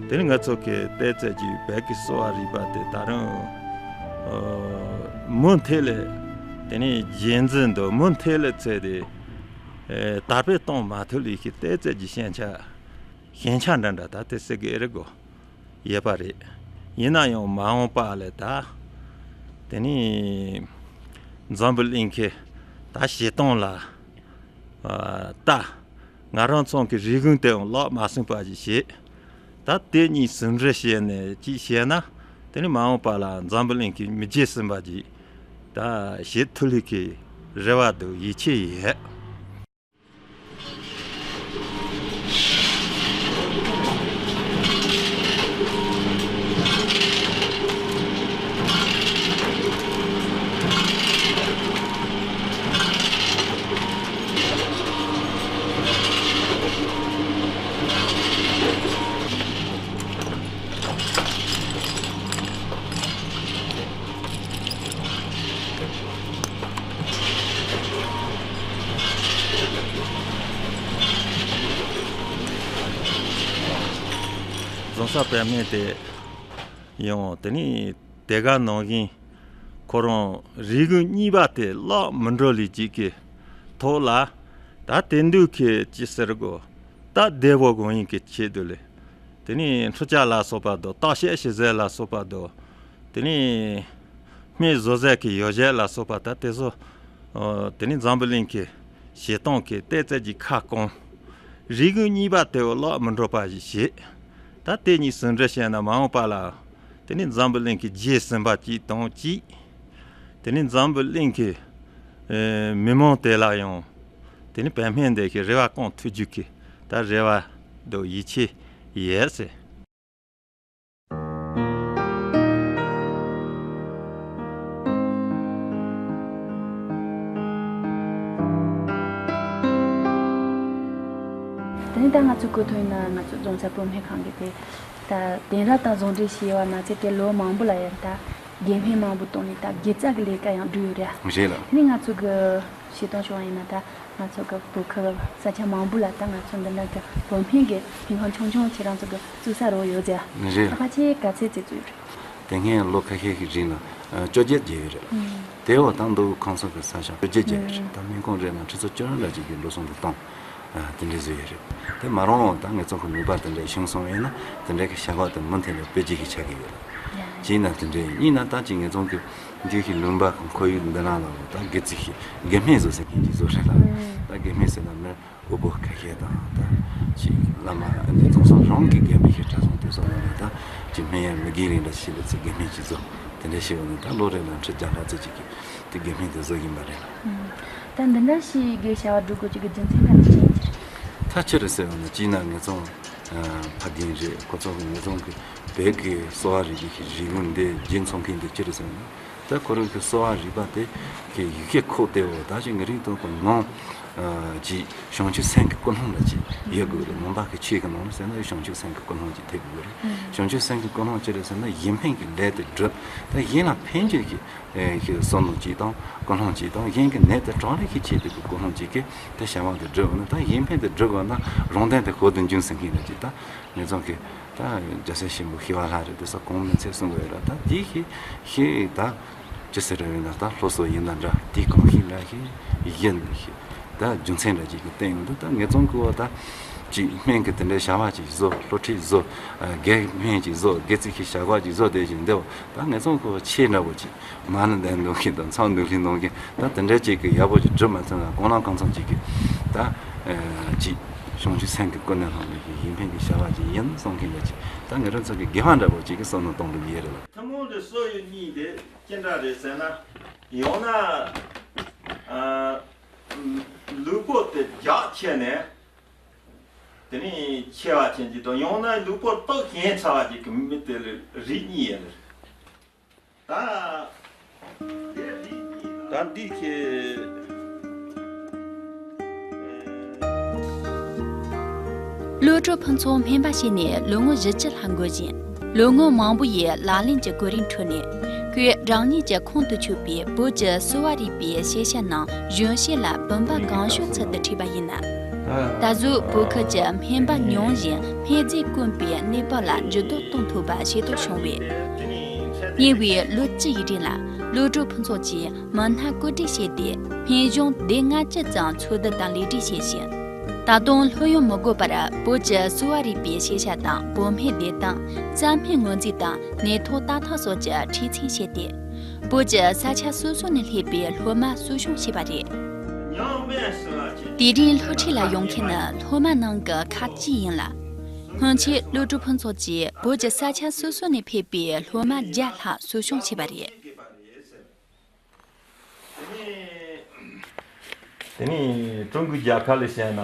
དེ་ནས་ང་ཚོ་གི་ཏོག་ཙམ་ཅིག་བོད་ཀྱི་གསོ་བ་རིག་པ་དེ་ད་རུང་མུ་མཐུད་ལ་དེ་ནས་རྒྱུན་འཛིན་དང་མུ་མཐུད་ལ་བྱས་ཏེ་དར་སྤེལ་གཏོང་མ་ཐུབ་ལས་ཤིག་ཏོག་ཙམ་ཅིག་ཞན་ཆ་ཞན་ཆ་འདྲ་འདྲ་ད་དེ་ཟེར་གི་ཨེ་རེད་གོ། ཡོད་པ་རེད། ཡིན་ན་ཡང་མ་འོངས་པ་ལ་ད་དེ་ནི་འཛམ་བུ་གླིང་གི་ད་བྱེད་སྟངས་ལ་ལྟ། ང་རང་ཚོ་གི་རིག་གཞུང་དེའང་བརླག་མ་སོང་བ་ཞིག་བྱེད། ད་དེ་གཉིས་ཟུང་འབྲེལ་བྱས་ནས་ཅིག་བྱས་ན། དེ་ནི་མ་འོངས་པ་ལ་འཛམ་བུ་གླིང་གི་མི་རྒྱུད་གསུམ་པ་ཅིག་ད་བྱེད་ཐུབ་ལུགས་ཀྱི་རེ་བ་དང་ཡིད་ཆེས་ཡོད། ས་བོད་སྨན་དེ་ཡང་དེ་ནི་དེ་ག་ནང་བཞིན་ཁོ་རང་རིགས་རྒྱུད་གཉིས་པ་དེ་བརླག་མི་འགྲོ་ལེ་ཅིག་གི་ཐོག་ལ། ད་དེ་འདུག་གི་ཅི་ཟེར་དགོས། ད་བདེ་བོ་དགོངས་ཡིན་གི་ཆེད་དུ་ལས། དེ་ནི་འཕྲུལ་ཆས་ལ་སོགས་པ་དང་བརྟག་དཔྱད་ཞིབ་འཚོལ་ལ་སོགས་པ་དང་། དེ་ནི་སྨན་བཟོ་ས་གི་ཡོ་བྱད་ལ་སོགས་པ་ད་དེ་ཚོ། ཨ། དེ་ནི་འཛམ་བུ་གླིང་གི་བྱེད་སྟངས་ཀྱི་ཏོག་ཙམ་གྱི་ཁ་སྐོང་། རིགས་རྒྱུད་གཉིས་པ་དེ་བརླག་མི་འགྲོ་པ་ཞིག་བྱེད། ད་དེ་གཉིས་ཟུང་འབྲེལ་བྱས་ན་མ་འོངས་པ་ལ། དེ་ནི་འཛམ་བུ་གླིང་གི་རྒྱལ་གསུམ་པ་གཅིག་དང་གཅིག། དེ་ནི་འཛམ་བུ་གླིང་གི། ཨེ། མི་མང་དེ་ལ་ཡང་། དེ་ནི་བོད་སྨན་འདི་གི་རེ་བ་སྐོང་ཐུབ་རྒྱུ་གི་ད་རེ་བ་དང་ཡིད་ཆེས་ཡོད་ཟེར། དེ་ནས་ད་ང་ཚོ་གོ་ཐོས་ན་ང་ཚོ་རྫོང་ས་བོད་སྨན་ཁང་གི་དེ་ད་དེང་རབས་དང་ཟུང་འབྲེལ་བྱས་པ་མ་ཚད་དེ་ལོ་མང་པོ་ལ་ཡང་ད་དགེ་སྨན་མང་པོ་བཏང་ནས་ད་དགེ་རྩ་གི་ལས་ཀ་ཡང་བསྒྲུབས་ཡོད་རེད། རེད་ལ། དེ་ནས་ང་ཚོ་གི་བྱེད་སྟངས་བྱུང་བ་ཡིན་ན་ད་ང་ཚོ་གི་བོད་ཁུལ་ས་ཆ་མང་པོ་ལ་ད་ང་ཚོ་འདི་འདྲ་གི་བོད་སྨན་གི་སྨན་ཁང་ཆུང་ཆུང་ཁྱེད་རང་ཚོ་གི་བཙུགས་ས་རོགས་ཡོད་ཟེར། རེད། ད་ཕལ་ཆེར་ག་ཚད་ཙམ་བཙུགས་ཡོད་རེད། དེ་སྔའི་ལོ་ཁ་ཤས་ཤིག་རིང་ལ་བཅོ་བརྒྱད་བརྒྱབ་ཡོད་རེད། དེ་འོག་ད་མདོ་དབུས་ཁམས་གསུམ་གི་ས་ཆ་བཅོ་བརྒྱད་བརྒྱབ་ཡོད་རེད། ད་སྨན་ཁང་རེ་ནང་ཁྲི་ཚོ་བཅུ་ལ་ཅིག་གི་ལོ་གསུམ་དུ་བཏང་། དེ་འདྲའི་བཟོས་ཡོད་རེད། དེ་མ་རུང་ད་ངེད་ཚོ་གི་ནུས་པ་དེ་འདྲའི་ཤུགས་སོང་བས་ན་དེ་འདྲའི་གི་བྱ་བ་དེ་མུ་མཐུད་ནས་སྤེལ་རྒྱུ་ཞིག་ཆགས་ཀྱི་ཡོད་རེད། གཅིག་ན་དེ་འདྲའི་གཉིས་ན་ད་ཅིག་ངེད་ཚོ་གི་འདི་ཞིག་ལུང་པ་ཁོར་ཡུག་འདི་ན་ལ་ད་དགེ་རྩིས་ཤིག་དགེ་སྨན་བཟོ་ས་མཁན་ཅིག་བཟོ་རེད་ལ། ད་དགེ་སྨན་ཟེར་ན་མི་དབུལ་པོ་ཁ་ཤས་དང་ད་ཅིག་བླ་མ་འདི་ཚོང་སོགས་རང་གི་དགེ་སྨན་ཞིག་གྲྭ་ཚང་དུ་སོང་ནས་ད་ཅིག་སྨན་ཡར་མི་དགེ་ལས་འདྲ་ཞིག་ལ་ཚིག་དགེ་སྨན་ཅིག་བཟོ། དེ་འདྲ་ཞིག་འོ་ནས་ད་ལོ་རེ་ལ་ཁྲི་བརྒྱ་ལྷག་ཙམ་ཅིག་གི་དེ་དགེ་སྨན་དེ་བཟོ་གིན་པ་རེད་ལ། ད་འདི་འདྲ་ཞིག་གི་བྱ་བ་སྒྲུབ་དགོས་ཅིག་གི་རྒྱུ་མཚན་ག་རེ་ཅིག་ཡིན་གྱི་རེད། ད་ཅི་རེད་ཟེར་བ་ན་གཅིག་ན་ངེད་ཚོ་ཕ་རྒན་རེད། ཁོ་ཚོ་གི་ངེད་ཚོ་གི་བོད་ཀྱི་གསོ་བ་རིག་པའི་གི་རིག་གཞུང་འདི་རྒྱུན་འཚོ་མཁན་འདི་ཅི་རེད་ཟེར་བ་ན། ད་ཁོ་རང་གི་གསོ་བ་རིག་པ་དེ་གི་ཡུལ་སྐད་ཁོག་དེ་འོ་ད་ཅིག་ངེད་རིང་དུ་གི་ནང་ཅིག་བྱང་ཆུབ་སེམས་ཀྱི་ཀུན་སློང་ལ་ཅིག་ཡོད་དགོས་རེད། ངོ་མ་གི་ཆོས་ཀྱི་ནང་ཟེར་ན་བྱང་ཆུབ་སེམས་ཀྱི་ཀུན་སློང་ཅིག་ཐེབས་དགོས་རེད། བྱང་ཆུབ་སེམས་ཀྱི་ཀུན་སློང་ཅི་རེད་ཟེར་ན་གཞན་ཕན་གྱི་ལས་དེ་སྒྲུབ། ད་གཞན་ལ་ཕན་ཆེད་ཀྱི་ཨེ་ཞིག་བསམ་བློ་གཅིག་དང་ཀུན་སློང་གཅིག་དང་གཞན་གྱི་ནད་དེ་དྲག་ལས་ཀྱི་ཆེད་དུ་གི་ཀུན་སློང་གཅིག་གིས་དེ་བྱ་བ་དེ་སྒྲུབ་དགོས་ན། ད་གཞན་ཕན་དེ་སྒྲུབ་དགོས་ན་རང་དོན་དེ་ཧོལ་དུ་འབྱུང་ཟིན་མཁན་ལ་ཅིག་ད་ངེད་ཚང་གི་ད་རྒྱལ་སྲས་ཆེན་པོ་ཞི་བ་ལྷ་རེད། དེ་ས་གོང་མིན་ཚད་གསུང་དགོས་ཡོད་ལ། ད་དེ་ཞིག་ཞིག་ད་ཅི་ཟེར་ར་ཡིན་ན་ད་སློབ་གསོ་ཡིན་ན་འདྲ་དེ་གང་ཞིག་འདྲ་ཞིག་ཡིན་ཞིག་ད་རྒྱུ་མཚན་འདྲ་ཅིག་གི་བསྟན་ཡོང་དུས། ད་ངེད་ཚང་གི་འོ་ད་ཅིག་སྨན་གྱི་དེ་འདྲའི་བྱ་བ་ཅིག་བཟོ། སློབ་ཁྲིད་བཟོ། དགེ་སྨན་ཅིག་བཟོ། དགེ་རྩིས་ཀྱི་བྱ་བ་ཅིག་བཟོ་དེ་བཞིན་འདེའོ། ད་ངེད་ཚང་གི་འོ་ཆེས་འདྲ་བོ་ཅིག་མ་ཎི་འདོན་མཁན་དང་མཚམས་འདུལ་ལེན་གནང་མཁན་ད་དེ་འདྲ་ཅིག་གི་ཡག་པོ་ཅིག་སྒྲུབ་མ་ཐུབ་ན་གང་ལ་གང་འཚམ་ཅིག་གི་ད་ཅིག་བྱང་ཆུབ་སེམས་ཀྱི་ཀུན་ནས་བསླངས་པའི་གཞན་ཕན་གྱི་བྱ་བ་ཅིག་ཡིན་གསུང་མཁན་འདྲ་ཅིག་ད་ངེད་རང་ཚང་གི་དགེ་བ་འདྲ་བོ་ཅིག་གི་བསམ་བློ་གཏོང་འདོད་ཡོད་རེད་ལ། ཐུན་མོང་གི་སོ་ཡོད་གཉིས་དེ་ཅི་འདྲ་རེད་ཟེར་ན། ཡང་ན། ཨ། ལུས་པོ་དེ་རྒྱགས་ཆེ་ནས། དེ་ནས་ཆེ་བ་ཅན་གྱི་དང་ཡང་ན་ལུས་པོ་སྟོབས་ཞན་ཚ་བ་ཅིག་གི་མི་དེ་ལ་རིགས་གཉིས་ཡོད་རེད། ད། ད་འདི་ཁྱེད། བློ་གྲོས་ཕུན་ཚོགས་སྨན་པ་བྱས་ནས་ལོ་ངོ་བཞི་བཅུ་ལྷག་འགོར་ཞིང་། ལོ་ངོ་མང་པོ་ཡི་ལག་ལེན་གྱི་གོ་རིམ་ཁྲོད་ནས། ཁོས་རང་ཉིད་ཀྱི་ཁོང་དུ་ཆུད་པའི་བོད་ཀྱི་གསོ་བ་རིག་པའི་ཤེས་བྱ་རྣམས་གཞོན་བྱེད་ལ་བུམ་པ་གང་བྱུང་ཚུལ་དུ་ཁྲིད་པ་ཡིན་ན། ད་གཟོད་བོད་ཁུལ་གྱི་སྨན་པ་ཉུང་ཞིང་སྨན་རྫས་དཀོན་པའི་གནས་བབ་ལ་འགྱུར་ལྡོག་གཏོང་ཐུབ་པ་ཤེས་རྟོགས་བྱུང་བས། ཉེ་བའི་ལོ་བཅུ་ཡི་རིང་ལ་བློ་གྲོས་ཕུན་ཚོགས་ཀྱིས་མི་སྣ་བཀོད་སྒྲིག་བྱས་ཏེ། སྨན་གཞུང་སྡེ་ལྔ་བཅུ་ཙམ་འཚོལ་བསྡུ་དང་ལེགས་སྒྲིག་བྱས་ཤིང་། ད་དུང་ལྷོད་ཡངས་མི་དགོས་པར་བོད་ཀྱི་གསོ་བ་རིག་པའི་ཤེས་བྱ་དང་བོད་སྨན་བདེ་ཐང་། རྩྭ་སྨན་སྔོན་རྩིས་དང་ནད་ཐོག་ལྟ་རྟོག་སོགས་ཀྱི་ཁྲིད་ཚན་བྱས་ཏེ། བོད་ཀྱི་ས་ཆ་སོ་སོ་ནས་སླེབས་པའི་སློབ་མ་གསོ་སྐྱོང་བྱས་པ་རེད། དེ་རིང་སློབ་ཁྲིད་ལ་ཡོང་མཁན་ནི་སློབ་མ་ནང་གི་ཁག་ཅིག་ཡིན་ལ། སྔོན་ཆད་བློ་གྲོས་ཕུན་ཚོགས་ཀྱིས་བོད་ཀྱི་ས་ཆ་སོ་སོ་ནས་ཕེབས་པའི་སློབ་མ་བརྒྱ་ལྷག་གསོ་སྐྱོང་བྱས་པ་རེད། དེ་ནས་དེ་ནས་ཀྲུང་གོའི་རྒྱལ་ཁབ་ལ་བཤད་ན་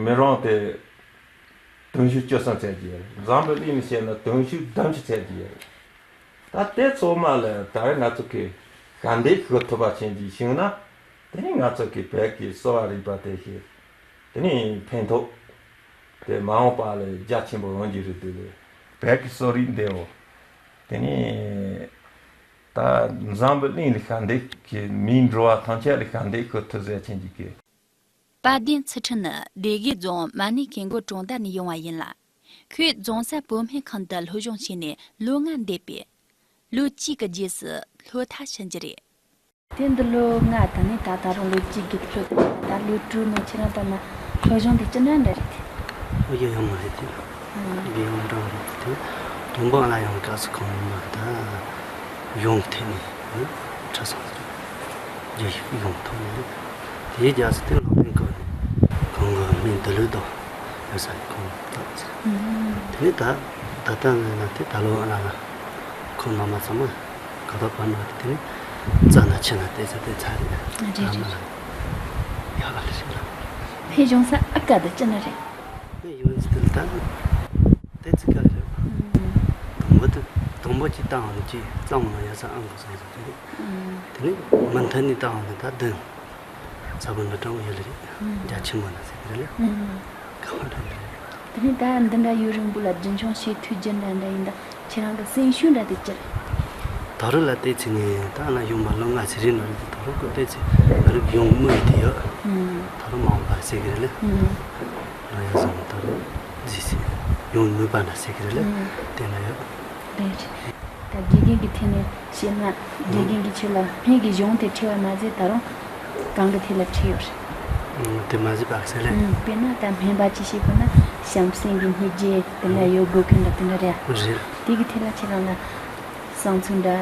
མི་རང་དེ་དུང་ཕྱུར་བཅུ་གསུམ་ཚད་ཀྱི་ཡོད་རེད། འཛམ་བུ་གླིང་ལ་བཤད་ན་དུང་ཕྱུར་བདུན་ཅུ་ཚད་ཀྱི་ཡོད་རེད། ད་དེ་ཚང་མ་ལ་ད་རེས་ང་ཚོ་གི་ཞབས་འདེགས་ཞུ་ཐུབ་པ་བྱེད་ཀྱི་བྱུང་ན། དེ་ནས་ང་ཚོ་གི་བོད་ཀྱི་གསོ་བ་རིག་པ་དེ་ཞིག་དེ་ནས་ཕན་ཐོགས་དེ་མ་འོངས་པ་ལ་རྒྱ་ཆེན་པོ་ཡོང་རྒྱུ་རེད་འདུག་ལས། བོད་ཀྱི་གསོ་རིག་འདིའོ། དེ་ནས་ད་འཛམ་བུ་གླིང་ལ་ཞབས་འདེགས་ཀྱི་མིའི་འགྲོ་བ་ཐམས་ཅད་ལ་ཞབས་འདེགས་ཞུ་ཐུབ་ཟེར་ཆེན་གྱི་གི་དཔལ་ལྡན་ཚུལ་ཁྲིམས་ནི་སྡེ་དགེ་རྫོང་མ་ཎི་མཁན་སྒོ་གྲོང་རྡལ་ནས་ཡོང་བ་ཡིན་ལ། ཁོས་རྫོང་སར་བོད་སྨན་ཁང་དུ་སློབ་སྦྱོང་བྱས་ནས་ལོ་ལྔ་འདས་པས། ལོ་གཅིག་གི་རྗེས་སུ་སློབ་མཐར་ཕྱིན་རྒྱུ་རེད། དེ་འདི་ལོ་ལྔ་དང་ནི་ད་ད་རུང་ལོ་གཅིག་གི་སློབ་དེ་ད་ལོ་དྲུག་ནང་ཁྱེད་རང་ལྟར་ན་སློབ་སྦྱོང་དེ་ཅི་འདྲ་འདྲ་རེད་དེ། ཨོ་ཡ་ཡོང་མ་རེད་དེ། ཨ། དགེ་ཡོང་འདྲ་རེད་དེ། དང་པོ་ཨ་ལ་ཡང་སྐབས་སུ་ཁོང་མ་ད་ཡོང་ཐེ་ནི་ཁྲ་སང་རྒྱ་ཡིག་ཡོང་ཐོག་ནི་རེད། དེའི་རྒྱ་སུ་དེ་ལོ་ལེན་གོ་ནི་ཁོང་གི་མིང་འདི་ལོས་དོ་ཡོད་ས་ནི་ཁོང་ད་ཟེར། དེ་ནི་ད་ད་ལྟ་ནི་ན་དེ་ད་ལོ་ཨ་ལ་ལ་ཁོང་མ་མ་ཚང་མ། ག་ད་བར་ན་དེ་ནི་རྩ་ན་ཆེ་ན་དེ་ཚ་དེ་ཚ་རེད། རེད་རེད། ཡག་ལ་ཞིག་ལ། ཕེ་ཇོང་ས་ཨ་ཀ་ད་ཅི་ན་རེད། ཕེ་ཡོང་ཚི་དེ་ད་དེ་ཚི་ཀ་རེད། དང་པོ་དེ་དང་པོ་ཅི་བཏང་ནི་ཅི་གཙང་མ་ཡ་ས་ཨང་གི་སོང་ས་དེ་རེད། དེ་ནི་མུ་མཐུད་ནི་བཏང་ནི་ད་བདུན། ས་བོན་ལ་གྲངས་ཡོད་ལེ་རེད། ཨང་། རྒྱ་ཆེན་མོ་ན་ཟེར་གི་རེད་ལེ། ཨང་། ཁ་བ་འདྲ་ཡོད་ལེ་རེད། དེ་ནས་ད་འདི་འདྲ་ཡུན་རིང་པོ་ལ་རྒྱུན་འཁྱོངས་བྱེད་ཐུབ་རྒྱུ་འདྲ་འདྲ་ཡིན་ད་ཁྱེད་རང་གི་སེམས་ཤུགས་འདྲ་དེ་ཅི་རེད། ད་རུང་ལ་བལྟས་ཚེ་ནས་ད་ང་ཡོང་མ་ལོ་ལྔ་ཚེ་རིང་ནོ་རེད་དེ་ད་རུང་ཁོ་བལྟས་ཚེ་ང་རིག་ཡོང་མུ་ཡི་དེ་ཡོད། ཨང་། ད་རུང་མ་འོངས་པ་ཟེར་གི་རེད་ལེ། ཨང་། ང་ཡང་བཟང་ད་རུང་རྗེས་སུ་ཡོང་མུས་པ་འདྲ་ཟེར་གི་རེད་ལེ། ཨང་། དེ་འདྲ་ཡོད། རེད། ད་དགེ་རྒན་གྱི་ཐད་ནས་བཤད་ན། དགེ་རྒན་གྱིས་ཁྱོད་ལ་སྨན་གྱི་གཞུང་དེ་ཁྲིད་པ་མ་ཟད་ད་རུང་གང་གི་ཐད་ལ་ཁྲིད་ཡོད་རེད། ཨང་། དེ་མ་ཟད་པ་ཟེར་ལེ། ཨང་། དཔེར་ན་ད་སྨན་པ་ཅིག་བྱེད་དགོས་ན་གཤམ་གསེང་གི་སྨན་རྒྱུ་དེ་འདྲ་ཡོད་དགོས་མཁན་འདྲ་དེ་འདྲ་རེད། རེད། དེ་གི་ཐད་ལ་ཁྱེད་རང་ལ་བསམ་ཚུལ་འདྲ་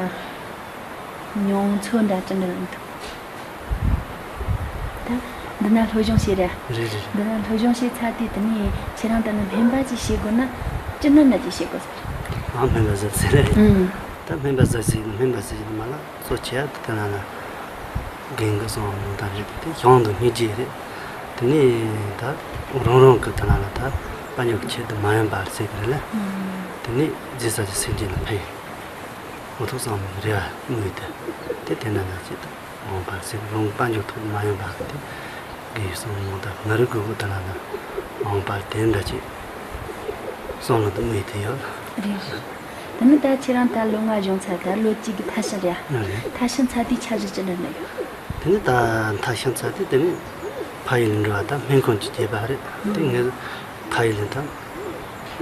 མྱོང་ཚོར་འདྲ་ཅི་འདྲ་ཡོད་འདུག་ད་འདི་ན་སློབ་སྦྱོང་བྱེད་རེད། རེད་རེད། འདི་ན་སློབ་སྦྱོང་བྱེད་ཚར་དུས་དེ་ནས་ཁྱེད་རང་ད་ནི་སྨན་པ་ཅིག་བྱེད་དགོས་ན་ཅི་ན་ན་ཅིག་བྱེད་དགོས་ཟེར། ཨ། སྨན་པ་ཟེར་ཟེར་རེད། ཨང་། ད་སྨན་པ་ཟེར་ཟེར་སྨན་པ་ཟེར་གྱི་མ་ལ་གཙོ་ཆེ་ཡ་དེ་ན་ན་རྒན་གི་སོང་མོ་ད་རེད་དེ་གཞུང་དུ་སྨན་རྒྱུ་རེད། དེ་ནས་ད་རང་རང་གི་དེ་ན་ན་ད་དཔལ་འབྱོར་ཆེད་དུ་མ་ཡོང་པ་ཟེར་གི་རེད་ལ། ཨང་། དེ་ནས་རྗེས་ས་ཀྱི་སེམས་ཅན་ལ་ཕན། འོ་ཐུག་བསམ་པའི་རེ་བ་དངོས་དེ་དེ་དེ་ན་ན་ཅི་ད་འོང་བར་ཟེར་རུང་དཔལ་འབྱོར་ཐོག་མ་ཡོང་བར་དེ་དགེ་བའི་བསམ་བློ་དང་ང་རི་དགོས་པོ་དེ་ན་ན་འོང་བར་དེ་འདྲ་ཅིག་བསམ་བློ་དུ་དངོས་དེ་ཡོད། རེད་རེད། དེ་ནི་ད་ཁྱེད་རང་ད་ལོ་ལྔ་སྦྱོང་ཚར་ད་ལོ་གཅིག་གི་མཐར་ཕྱིན་རེད། ཨ་རེད། མཐར་ཕྱིན་ཚར་དུས་འཆར་གཞི་ཅི་འདྲ་འདྲ་ཡོད། དེ་ནི་ད་མཐར་ཕྱིན་ཚར་དུས་དེ་ནི་ཕ་ཡུལ་འགྲོ་བ་དང་སྨན་ཁང་ཅིག་བྱེད་པ་རེད། དེ་ངས་ཕ་ཡུལ་དང་།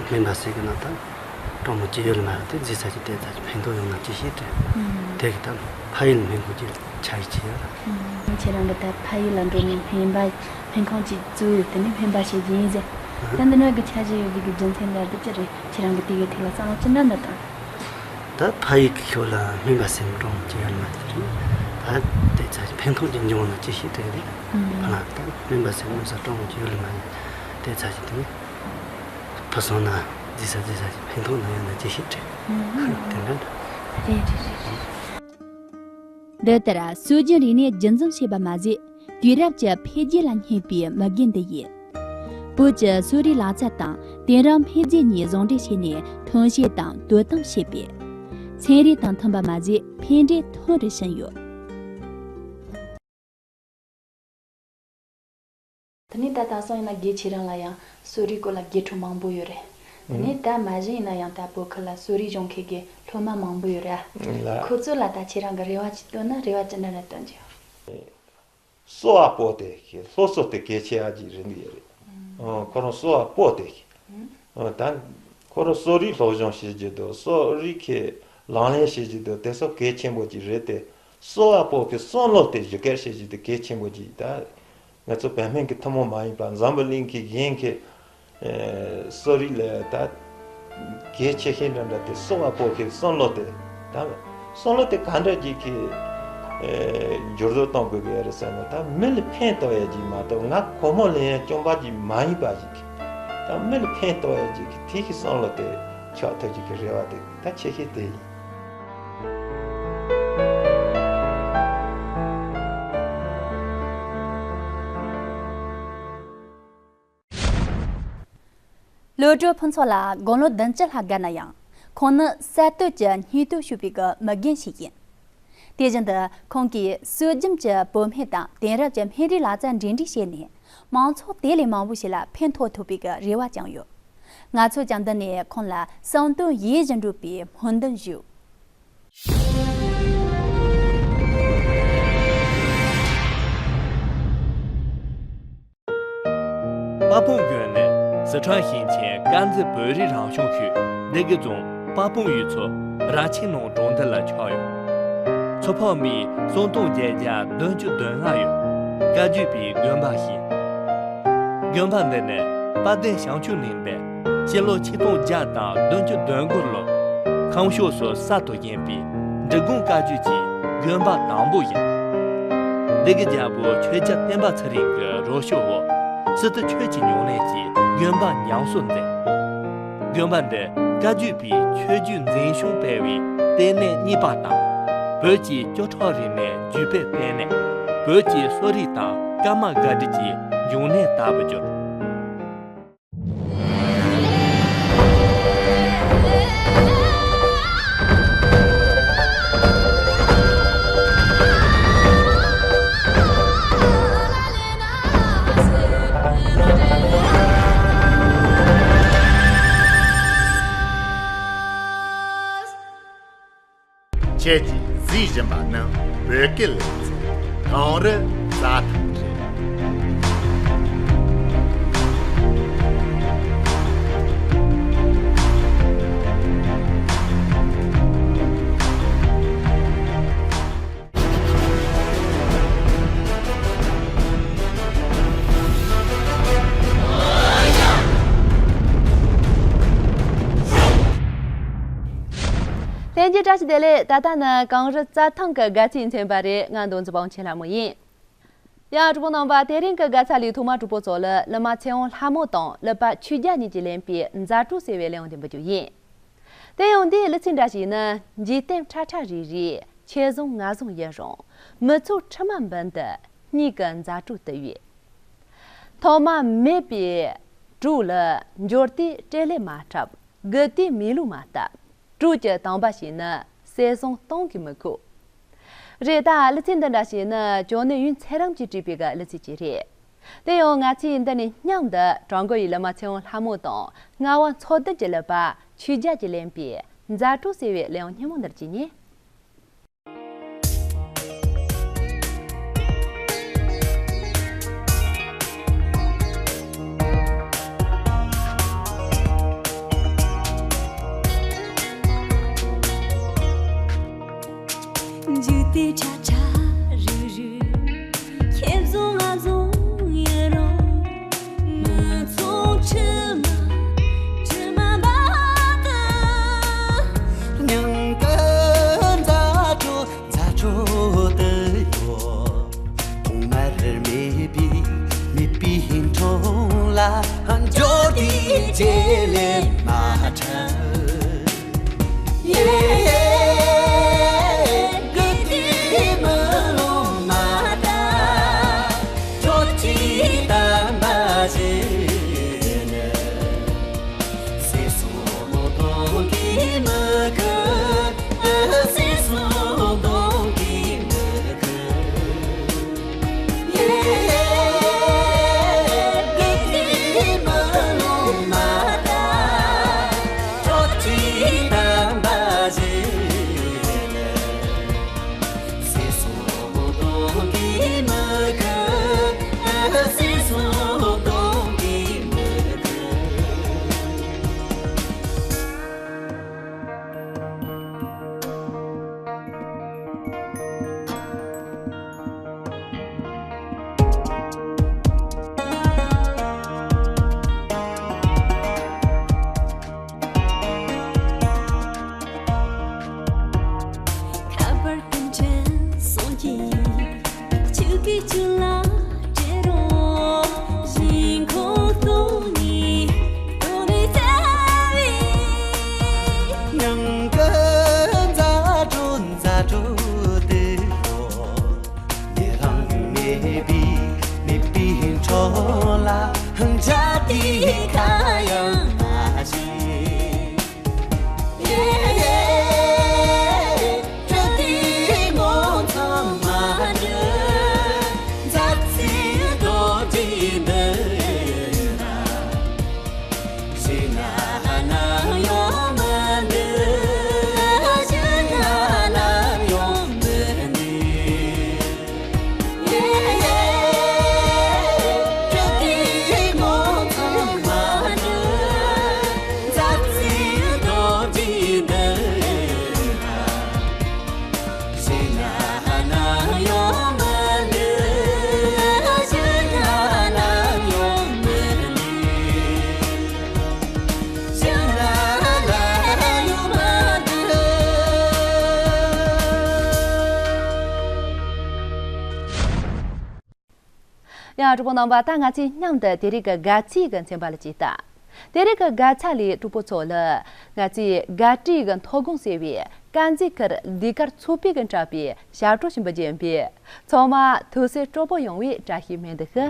སྨན་པ་ཟེར་གི་ན་ད་གྲོགས་མོ་ཅི་ཡོད་ལ་མ་རེད་དེ་རྫི་ས་ཅི་བལྟས་ཚ་ཅི་ཕན་ཐོགས་ཡོང་ན་ཅི་ཤེས་དྲན། ཨང་། དེ་གི་ད་ཕ་ཡུལ་སྨན་ཁང་ཅི་ཆ་ཡི་ཅི་ཡོད། ཨང་། ཁྱེད་རང་གི་ད་ཕ་ཡུལ་ལ་འགྲོ་ནས་སྨན་པ་སྨན་ཁང་ཅིག་བཙུགས་དེ་ནས་སྨན་པ་བྱེད་ཀྱི་ཡིན་ཟེར། ད་འདི་ན་གི་འཆར་གཞི་ཡོད་པའི་གི་རྒྱུ་མཚན་འདྲ་འདི་ཅི་རེད། ཁྱེད་རང་གི་དེ་གི་ཐད་ལ་བསམ་བློ་ཅི་འདྲ་འདྲ་བཏང་། ད་ཕ་ཡུལ་གི་ཤོག་ལ་སྨན་པ་ཟེར་གྲོགས་མོ་ཅི་ཡོད་ལ་མ་རེད། ད་བལྟས་ཚ་ཅི་ཕན་ཐོགས་ཅི་འབྱུང་ན་ཅི་ཤེས་དྲན་རེད། ཨང་། ཕ་ལ་ད་སྨན་པ་ཟེར་མོ་ས་གྲོགས་མོ་ཅི་ཡོད་ལ་མ་རེད། བལྟས་ཚ་ཅི་དེ་ནི། ཕ་སོང་ན་རྫི་ས་རྫི་ས་ཕན་ཐོགས་ན་ཡོད་ན་ཅི་ཞིག་དྲན། ཨང་། དེ་འདྲ་འདྲ། རེད་རེད་རེད་རེད། འདི་ལྟར་སྲོལ་རྒྱུན་རིག་གནས་རྒྱུན་འཛིན་བྱེད་པ་མ་ཟད། དུས་རབས་ཀྱི་འཕེལ་རྒྱས་ལ་སྙེག་པའི་མི་རྒན་འདི་ཡིས། བོད་ཀྱི་གསོ་རིག་ལག་རྩལ་དང་དེང་རབས་སྨན་རྫས་གཉིས་ཟུང་འབྲེལ་བྱས་ནས་ཐོན་སྐྱེད་དང་དོ་དམ་བྱེད་པས། ཚན་རིག་དང་མཐུན་པ་མ་ཟད་ཕན་འབྲས་ཐོན་རུ་ཕྱིན་ཡོད། དེ་ནས་ད་དེང་སང་ཡིན་ན་དགེ་ཁྱེད་རང་ལ་ཡང་གསོ་རིག་སྐོར་ལ་དགེ་ཕྲུག་མང་པོ་ཡོད་རེད། དེ་ནས་ད་མ་གཞི་ཡིན་ན་ཡང་ད་བོད་ཁུལ་ལ་གསོ་རིག་སྦྱོང་མཁན་གྱི་སློབ་མ་མང་པོ་ཡོད་རེད་ཨ། ལགས། ཁོ་ཚོ་ལ་ད་ཁྱེད་རང་གི་རེ་བ་ཅིག་བཏོན་ན་རེ་བ་ཅི་འདྲ་འདྲ་བཏོན་གྱི་ཡོད། གསོ་བ་པོ་དེ་ཁྱེད་སློབ་གསོ་དེ་གལ་ཆེ་ཨ་ཅིག་རེད་འདུག་ཡོད་རེད། ཨང་། ཁོ་རང་གསོ་བ་པོ་དེ་ཁྱེད། ཨང་། ད་ཁོ་རང་གསོ་རིག་སློབ་སྦྱོང་བྱེད་ཀྱི་འདུག་གསོ་རིག་གི་ལག་ལེན་བྱེད་ཀྱི་འདུག་དེ་ཚོ་གལ་ཆེན་པོ་ཅིག་རེད་དེ། གསོ་བ་པོ་གི་བསམ་བློ་དེ་བཞུགས་སྒར་བྱེད་ཀྱི་དེ་གལ་ཆེན་པོ་ཅིག་ད། ང་ཚོ་བོད་སྨན་གྱི་ཐུན་མོང་མ་ཡིན་པ་འཛམ་བུ་གླིང་གི་གཞན་གྱི་ཨེ་གསོ་རིག་ལས་ད་གལ་ཆེ་ཤོས་འདྲ་འདྲ་དེ་གསོ་བ་པོ་གི་བསམ་བློ་དེ་ད། བསམ་བློ་དེ་ག་འདྲ་ཅིག་གི་ཨེ་འགྱུར་ལྡོག་གཏོང་དགོས་ཀྱི་ཡོད་རེད་ཟེར་ན། ད་མི་ལ་ཕན་ཐོགས་ཡ་ཅིག་མ་གཏོགས་ང་སྒོར་མོ་ལེན་ཡ་སྐྱོན་པ་ཅིག་མ་ཡིན་པ་ཅིག་གི། ད་མི་ལ་ཕན་ཐོགས་ཡ་ཅིག་གི་དེ་གི་བསམ་བློ་དེ་ཆགས་ཐུབ་ཅིག་གི་རེ་བ་དེ་ད་ཆེ་ཤོས་དེ་ཡིན། བློ་གྲོས་ཕུན་ཚོགས་ལགས་དགུང་ལོ་བདུན་ཅུ་ལྷག་འགོར་ན་ཡང་། ཁོང་ནི་གསར་གཏོད་ཀྱི་སྙིང་སྟོབས་ཤུགས་པའི་གི་མི་རྒན་ཞིག་ཡིན། དེ་བཞིན་དུ་ཁོང་གིས་སྲོལ་རྒྱུན་གྱི་བོད་སྨན་དང་དེང་རབས་ཀྱི་སྨན་རིགས་ལག་རྩལ་འབྲེལ་འདྲིས་བྱས་ནས། མང་ཚོགས་དེ་ལས་མང་པོ་ཞིག་ལ་ཕན་ཐོགས་ཐུབ་པའི་གི་རེ་བ་བཅངས་ཡོད། ང་ཚོས་ཀྱང་འདི་ནས་ཁོང་ལ་བསམ་དོན་ཡིད་བཞིན་འགྲུབ་པའི་སྨོན་འདུན་ཞུ། དཔའ་སྤུངས་དགོན་ནས་སི་ཁྲོན་ཞིང་ཆེན་ དཀར་མཛེས་བོད་རིགས་རང་སྐྱོང་ཁུལ་སྡེ་དགེ་རྫོང་དཔལ་སྤུངས་ཡུལ་ཚོ་ར་ཆེན་ནང་གྲོང་རྡལ་ལ་ཆགས་ཡོད། མཚོ་འཕགས་མིའི་གསང་སྟོང་བརྒྱད་བརྒྱ་བདུན་ཅུ་དོན་ལྔ་ཡོད། བཀའ་བརྒྱུད་པའི་དགོན་པ་ཞིག་དགོན་པ་འདི་ནི་དཔལ་ལྡན་བྱང་ཆུབ་གླིང་པས་ཕྱི་ལོ་ཆིག་སྟོང་བརྒྱ་དང་བདུན་ཅུ་དོན་དགུ་ལོར་ཁམས་ཕྱོགས་སུ་གསར་དུ་བཞེངས་པའི་འབྲི་གུང་བཀའ་བརྒྱུད་ཀྱི་དགོན་པ་དང་པོ་ཡིན། སྡེ་དགེ་རྒྱལ་པོ་ཆོས་རྒྱལ་བསྟན་པ་ཚེ་རིང་གི་རོགས་སྐྱོར་འོག་སི་ཏུ་ཆོས་ཀྱི་ཉམས་ལེན་གྱི་དགོན་པ་ཉམས་གསོ་མཛད། དགོན་པ་འདི་བཀའ་བརྒྱུད་པའི་ཆོས་བརྒྱུད་འཛིན་སྐྱོང་སྤེལ་བའི་ལྟེ་གནས་གཉིས་པ་དང་། བོད་ཀྱི་སྐྱོ་བྲག་རིག་གནས་བརྒྱུད་སྤེལ་ལྟེ་གནས། བོད་ཀྱི་གསོ་རིག་དང་ཀརྨ་དགའ་སྡེ་གྱི་འབྱུང་གནས་ལྟ་བུ་གྱུར། ཁྱེད་ཀྱིས་གཟིགས་བཞིན་པ་ནི་བོད་སྐད་ལེ་ཚན་གངས་རི་རྩྭ་ཐང་རེད། ལྷན་རྒྱས་བཀྲ་ཤིས་བདེ་ལེགས། ད་ལྟ་ནི་གངས་རི་རྩྭ་ཐང་གི་དགའ་ཚལ་མཚོན་པ་རེད། ང་མདོ་འཛིན་པ་དབང་ཆེན་ལྷ་མོ་ཡིན། ཡ། གྲོགས་པོ་རྣམ་པ། དེ་རིང་གི་དགའ་ཚལ་ལས་ཐོག་མ་གྲོགས་པོ་ཚོ་ལ་གླུ་མ་ཚེ་དབང་ལྷ་མོ་དང་གླུ་པ་ཆོས་རྒྱལ་གཉིས་ཀྱིས་ལེན་པའི་མཛའ་གྲོགས་ཟེར་བའི་གླུ་དབྱངས་དེ་འབུལ་རྒྱུ་ཡིན། དེ་ཡང་འདིའི་གླུ་ཚིག་འདྲ་ཞིག་ནི་འཇིག་རྟེན་ཁྲ་ཁྲ་རིལ་རིལ། ཁྱེད་བཟང་ང་བཟང་ཡིན་རུང་། མི་ཚོགས་ཁྲི་མ་འབུམ་དུ་གཉིས་ཀྱི་མཛའ་གྲོགས་དུ་ཡོད། ཐོག་མ་མེད་པའི་གྲོགས་ལ་འབྱོར་དུས་སྤྲེལ་ལད་མ་འཁྲབ། རྒུད་དུས་མེ་ལུག་མ་བཏབ། གྲོགས་ཀྱི་དམ་པ་ཞིག་ནི་ཟས་བཟང་གཏོང་གིས་མི་ཁུག་རེད། ད་གླུ་ཚིག་འདི་འདྲ་ཞིག་ནི་ཅོ་ནེ་ཡུན་ཚེ་རིང་གྱིས་བྲིས་པའི་གི་གླུ་ཚིག་ཅིག་རེད། དེ་ཡང་ང་ཚོས་འདི་ནས་སྙིང་འདི་བྲང་གོ་ཡི་གླུ་མ་ཚེ་དབང་ལྷ་མོ་དང་རྔ་བ་མཚོ་བདུན་གྱི་གླུ་པ་ཆོས་རྒྱལ་གྱིས་ལེན་པའི་མཛའ་གྲོགས་ཟེར་བའི་གླུ་དབྱངས་སྙན་མོ་འདིར་གྱེས་ནས། འཇིག་རྟེན་ཁྲ་ཁྲ་རིལ་རིལ། ཁྱེད་བཟང་ང་བཟང་ཡིན་རུང་། མི་ཚོགས་ཁྲི་མ་ཁྲི་མ་འབབ་དུས། སྙིང་གི་མཛའ་གྲོགས་མཛའ་གྲོགས་དུ་ཡོད། ཐོག་མར་མེད་པའི་མེད་པའི་འཕྲོ་ལ་འབྱོར་དུས་སྤྲེལ་ལད་མ་འཁྲབ། ཡེ་ཡེ། རྒུད་དུས་མེ་ལུག་མ་བཏབ། གྲོགས་ཀྱི་དམ་པ་ཞིག་ནི། ཟས་བཟང་གཏོང་གིས་མི་ཁུག་ཟས་བཟང་གཏོང་གིས་མི་ཁུག་ཁ་པར་སྐུ་མཁྱེན་གསུང་གི་ཡིན། ཆུ་གི་ཆུ་ལ་བྲེལ་རོ། ཞིང་ཁོག་སྟོང་ནི་སྟོང་ནི་ཚ་བའི། ཉང་གི་མཛའ་གྲོགས་མཛའ་གྲོགས་དེ་ཡོད། ནི་རང་མེད་པའི་མེད་པའི་འཕྲོ་ལ་འཇའ་དེ་ཁ་ཡང་མ་ཤེས། ཡང་གྲོགས་པོ་རྣམ་པ། ད་ང་ཚོས་མཉམ་དུ་དེ་རིང་གི་དགའ་ཚིག་གི་ཚན་པ་ལ་ཅིག་ལྟ། དེ་རིང་གི་དགའ་ཚིག་ལས་གྲོགས་པོ་ཚོ་ལ་ང་ཚོས་དགའ་སྤྲོའི་གི་མཐོ་སྒང་ཟེར་བའི་དཀར་མཛེས་ཁུལ་ཟློས་གར་ཚོགས་པས་གི་འཁྲབ་པའི་ཞབས་བྲོ་ཞིམ་པོ་ཅིག་ཡིན་པས། ཚང་མ་ཐུགས་སེམས་སྤྲོ་པོ་ཡོང་བའི་བཀྲ་ཤིས་སྨོན་འདུག་ཤིག།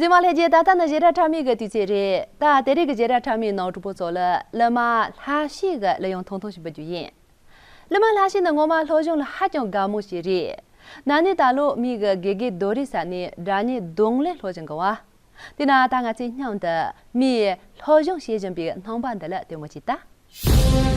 དེ་མ་ལྷས་རྗེས་ད་ལྟ་ནི་བཞེས་ར་ཁྲ་མིག་གི་དུས་ཚོད་རེད། ད་དེ་རིང་གི་བཞེས་ར་ཁྲ་མིག་ནང་གྲོགས་པོ་ཚོ་ལ་གླུ་མ་ལྷ་བཤད་གི་གླུ་དབྱངས་ཐུང་ཐུང་ཞིག་འབུལ་རྒྱུ་ཡིན། གླུ་མ་ལྷ་བཤད་ནི་ངོ་མ་སློབ་སྦྱོང་ལ་ཧ་ཅང་དགའ་མོ་ཞིག་རེད། ན་ནིང་ད་ལོ་མི་གི་དགེ་རྒན་རྡོ་རིང་ས་ནས་སྒྲ་སྙན་རྡུང་ལེན་སློབ་སྦྱོང་གི་བ། དེ་ན་ད་ང་ཚོས་མཉམ་དུ་མིས་སློབ་སྦྱོང་བྱེད་བཞིན་པའི་སྣང་བ་འདི་ལ་ལྟོས་མོ་བྱེད་ད།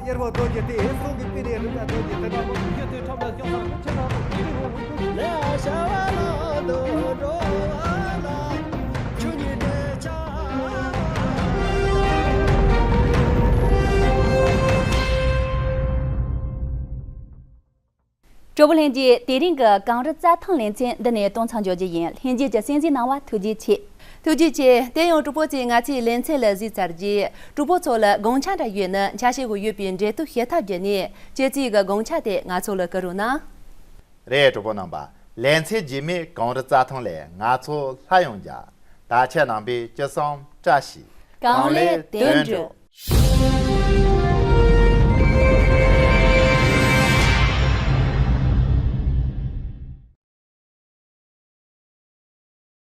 གཡེར་བ་རྡོ་རྗེ་སྟེ། སྲོག་གི་དཔེ་རེ་རིམ་པ་རྡོ་རྗེ་སྟེ། ལས་བྱ་བ་ལ་དུད་འགྲོ་བ་ལ། ཆུ་གཉིས་འདྲེས་བྱ། གྲོགས་པོ་ལྷན་རྒྱས། དེ་རིང་གི་གངས་རི་རྩྭ་ཐང་ལེ་ཚན་འདི་ནས་གཏོང་མཚམས་འཇོག་རྒྱུ་ཡིན། ལྷན་རྒྱས་ཀྱིས་གསན་གཟིགས་གནང་བ་ཐུགས་རྗེ་ཆེ། ཐུགས་རྗེ་ཆེ། དེ་ཡང་གྲོགས་པོ་ཚོས་ང་ཚོའི་ལེ་ཚན་ལ་གཟིགས་ཚར་རྗེས་གྲོགས་པོ་ཚོ་ལ་དགོངས་འཆར་འདྲ་ཡོད་ན་ཆ་ཤས་ཤིག་ཡོད་པའི་འབྲེལ་གཏུག་བྱེད་ཐབས་བརྒྱུད་ནས་ཁྱེད་ཚོའི་གི་དགོངས་འཆར་དེ་ང་ཚོ་ལ་བསྐུར་རོགས་གནང་། རེད། གྲོགས་པོ་རྣམ་པ། ལེ་ཚན་རྗེས་མའི་གངས་རི་རྩྭ་ཐང་ལས་ང་ཚོ་སླར་ཡང་མཇལ། ད་ཆ་ནང་པའི་ཅི་བསམ་བཀྲ་ཤིས། གངས་ལས་དོན་འགྲུབ།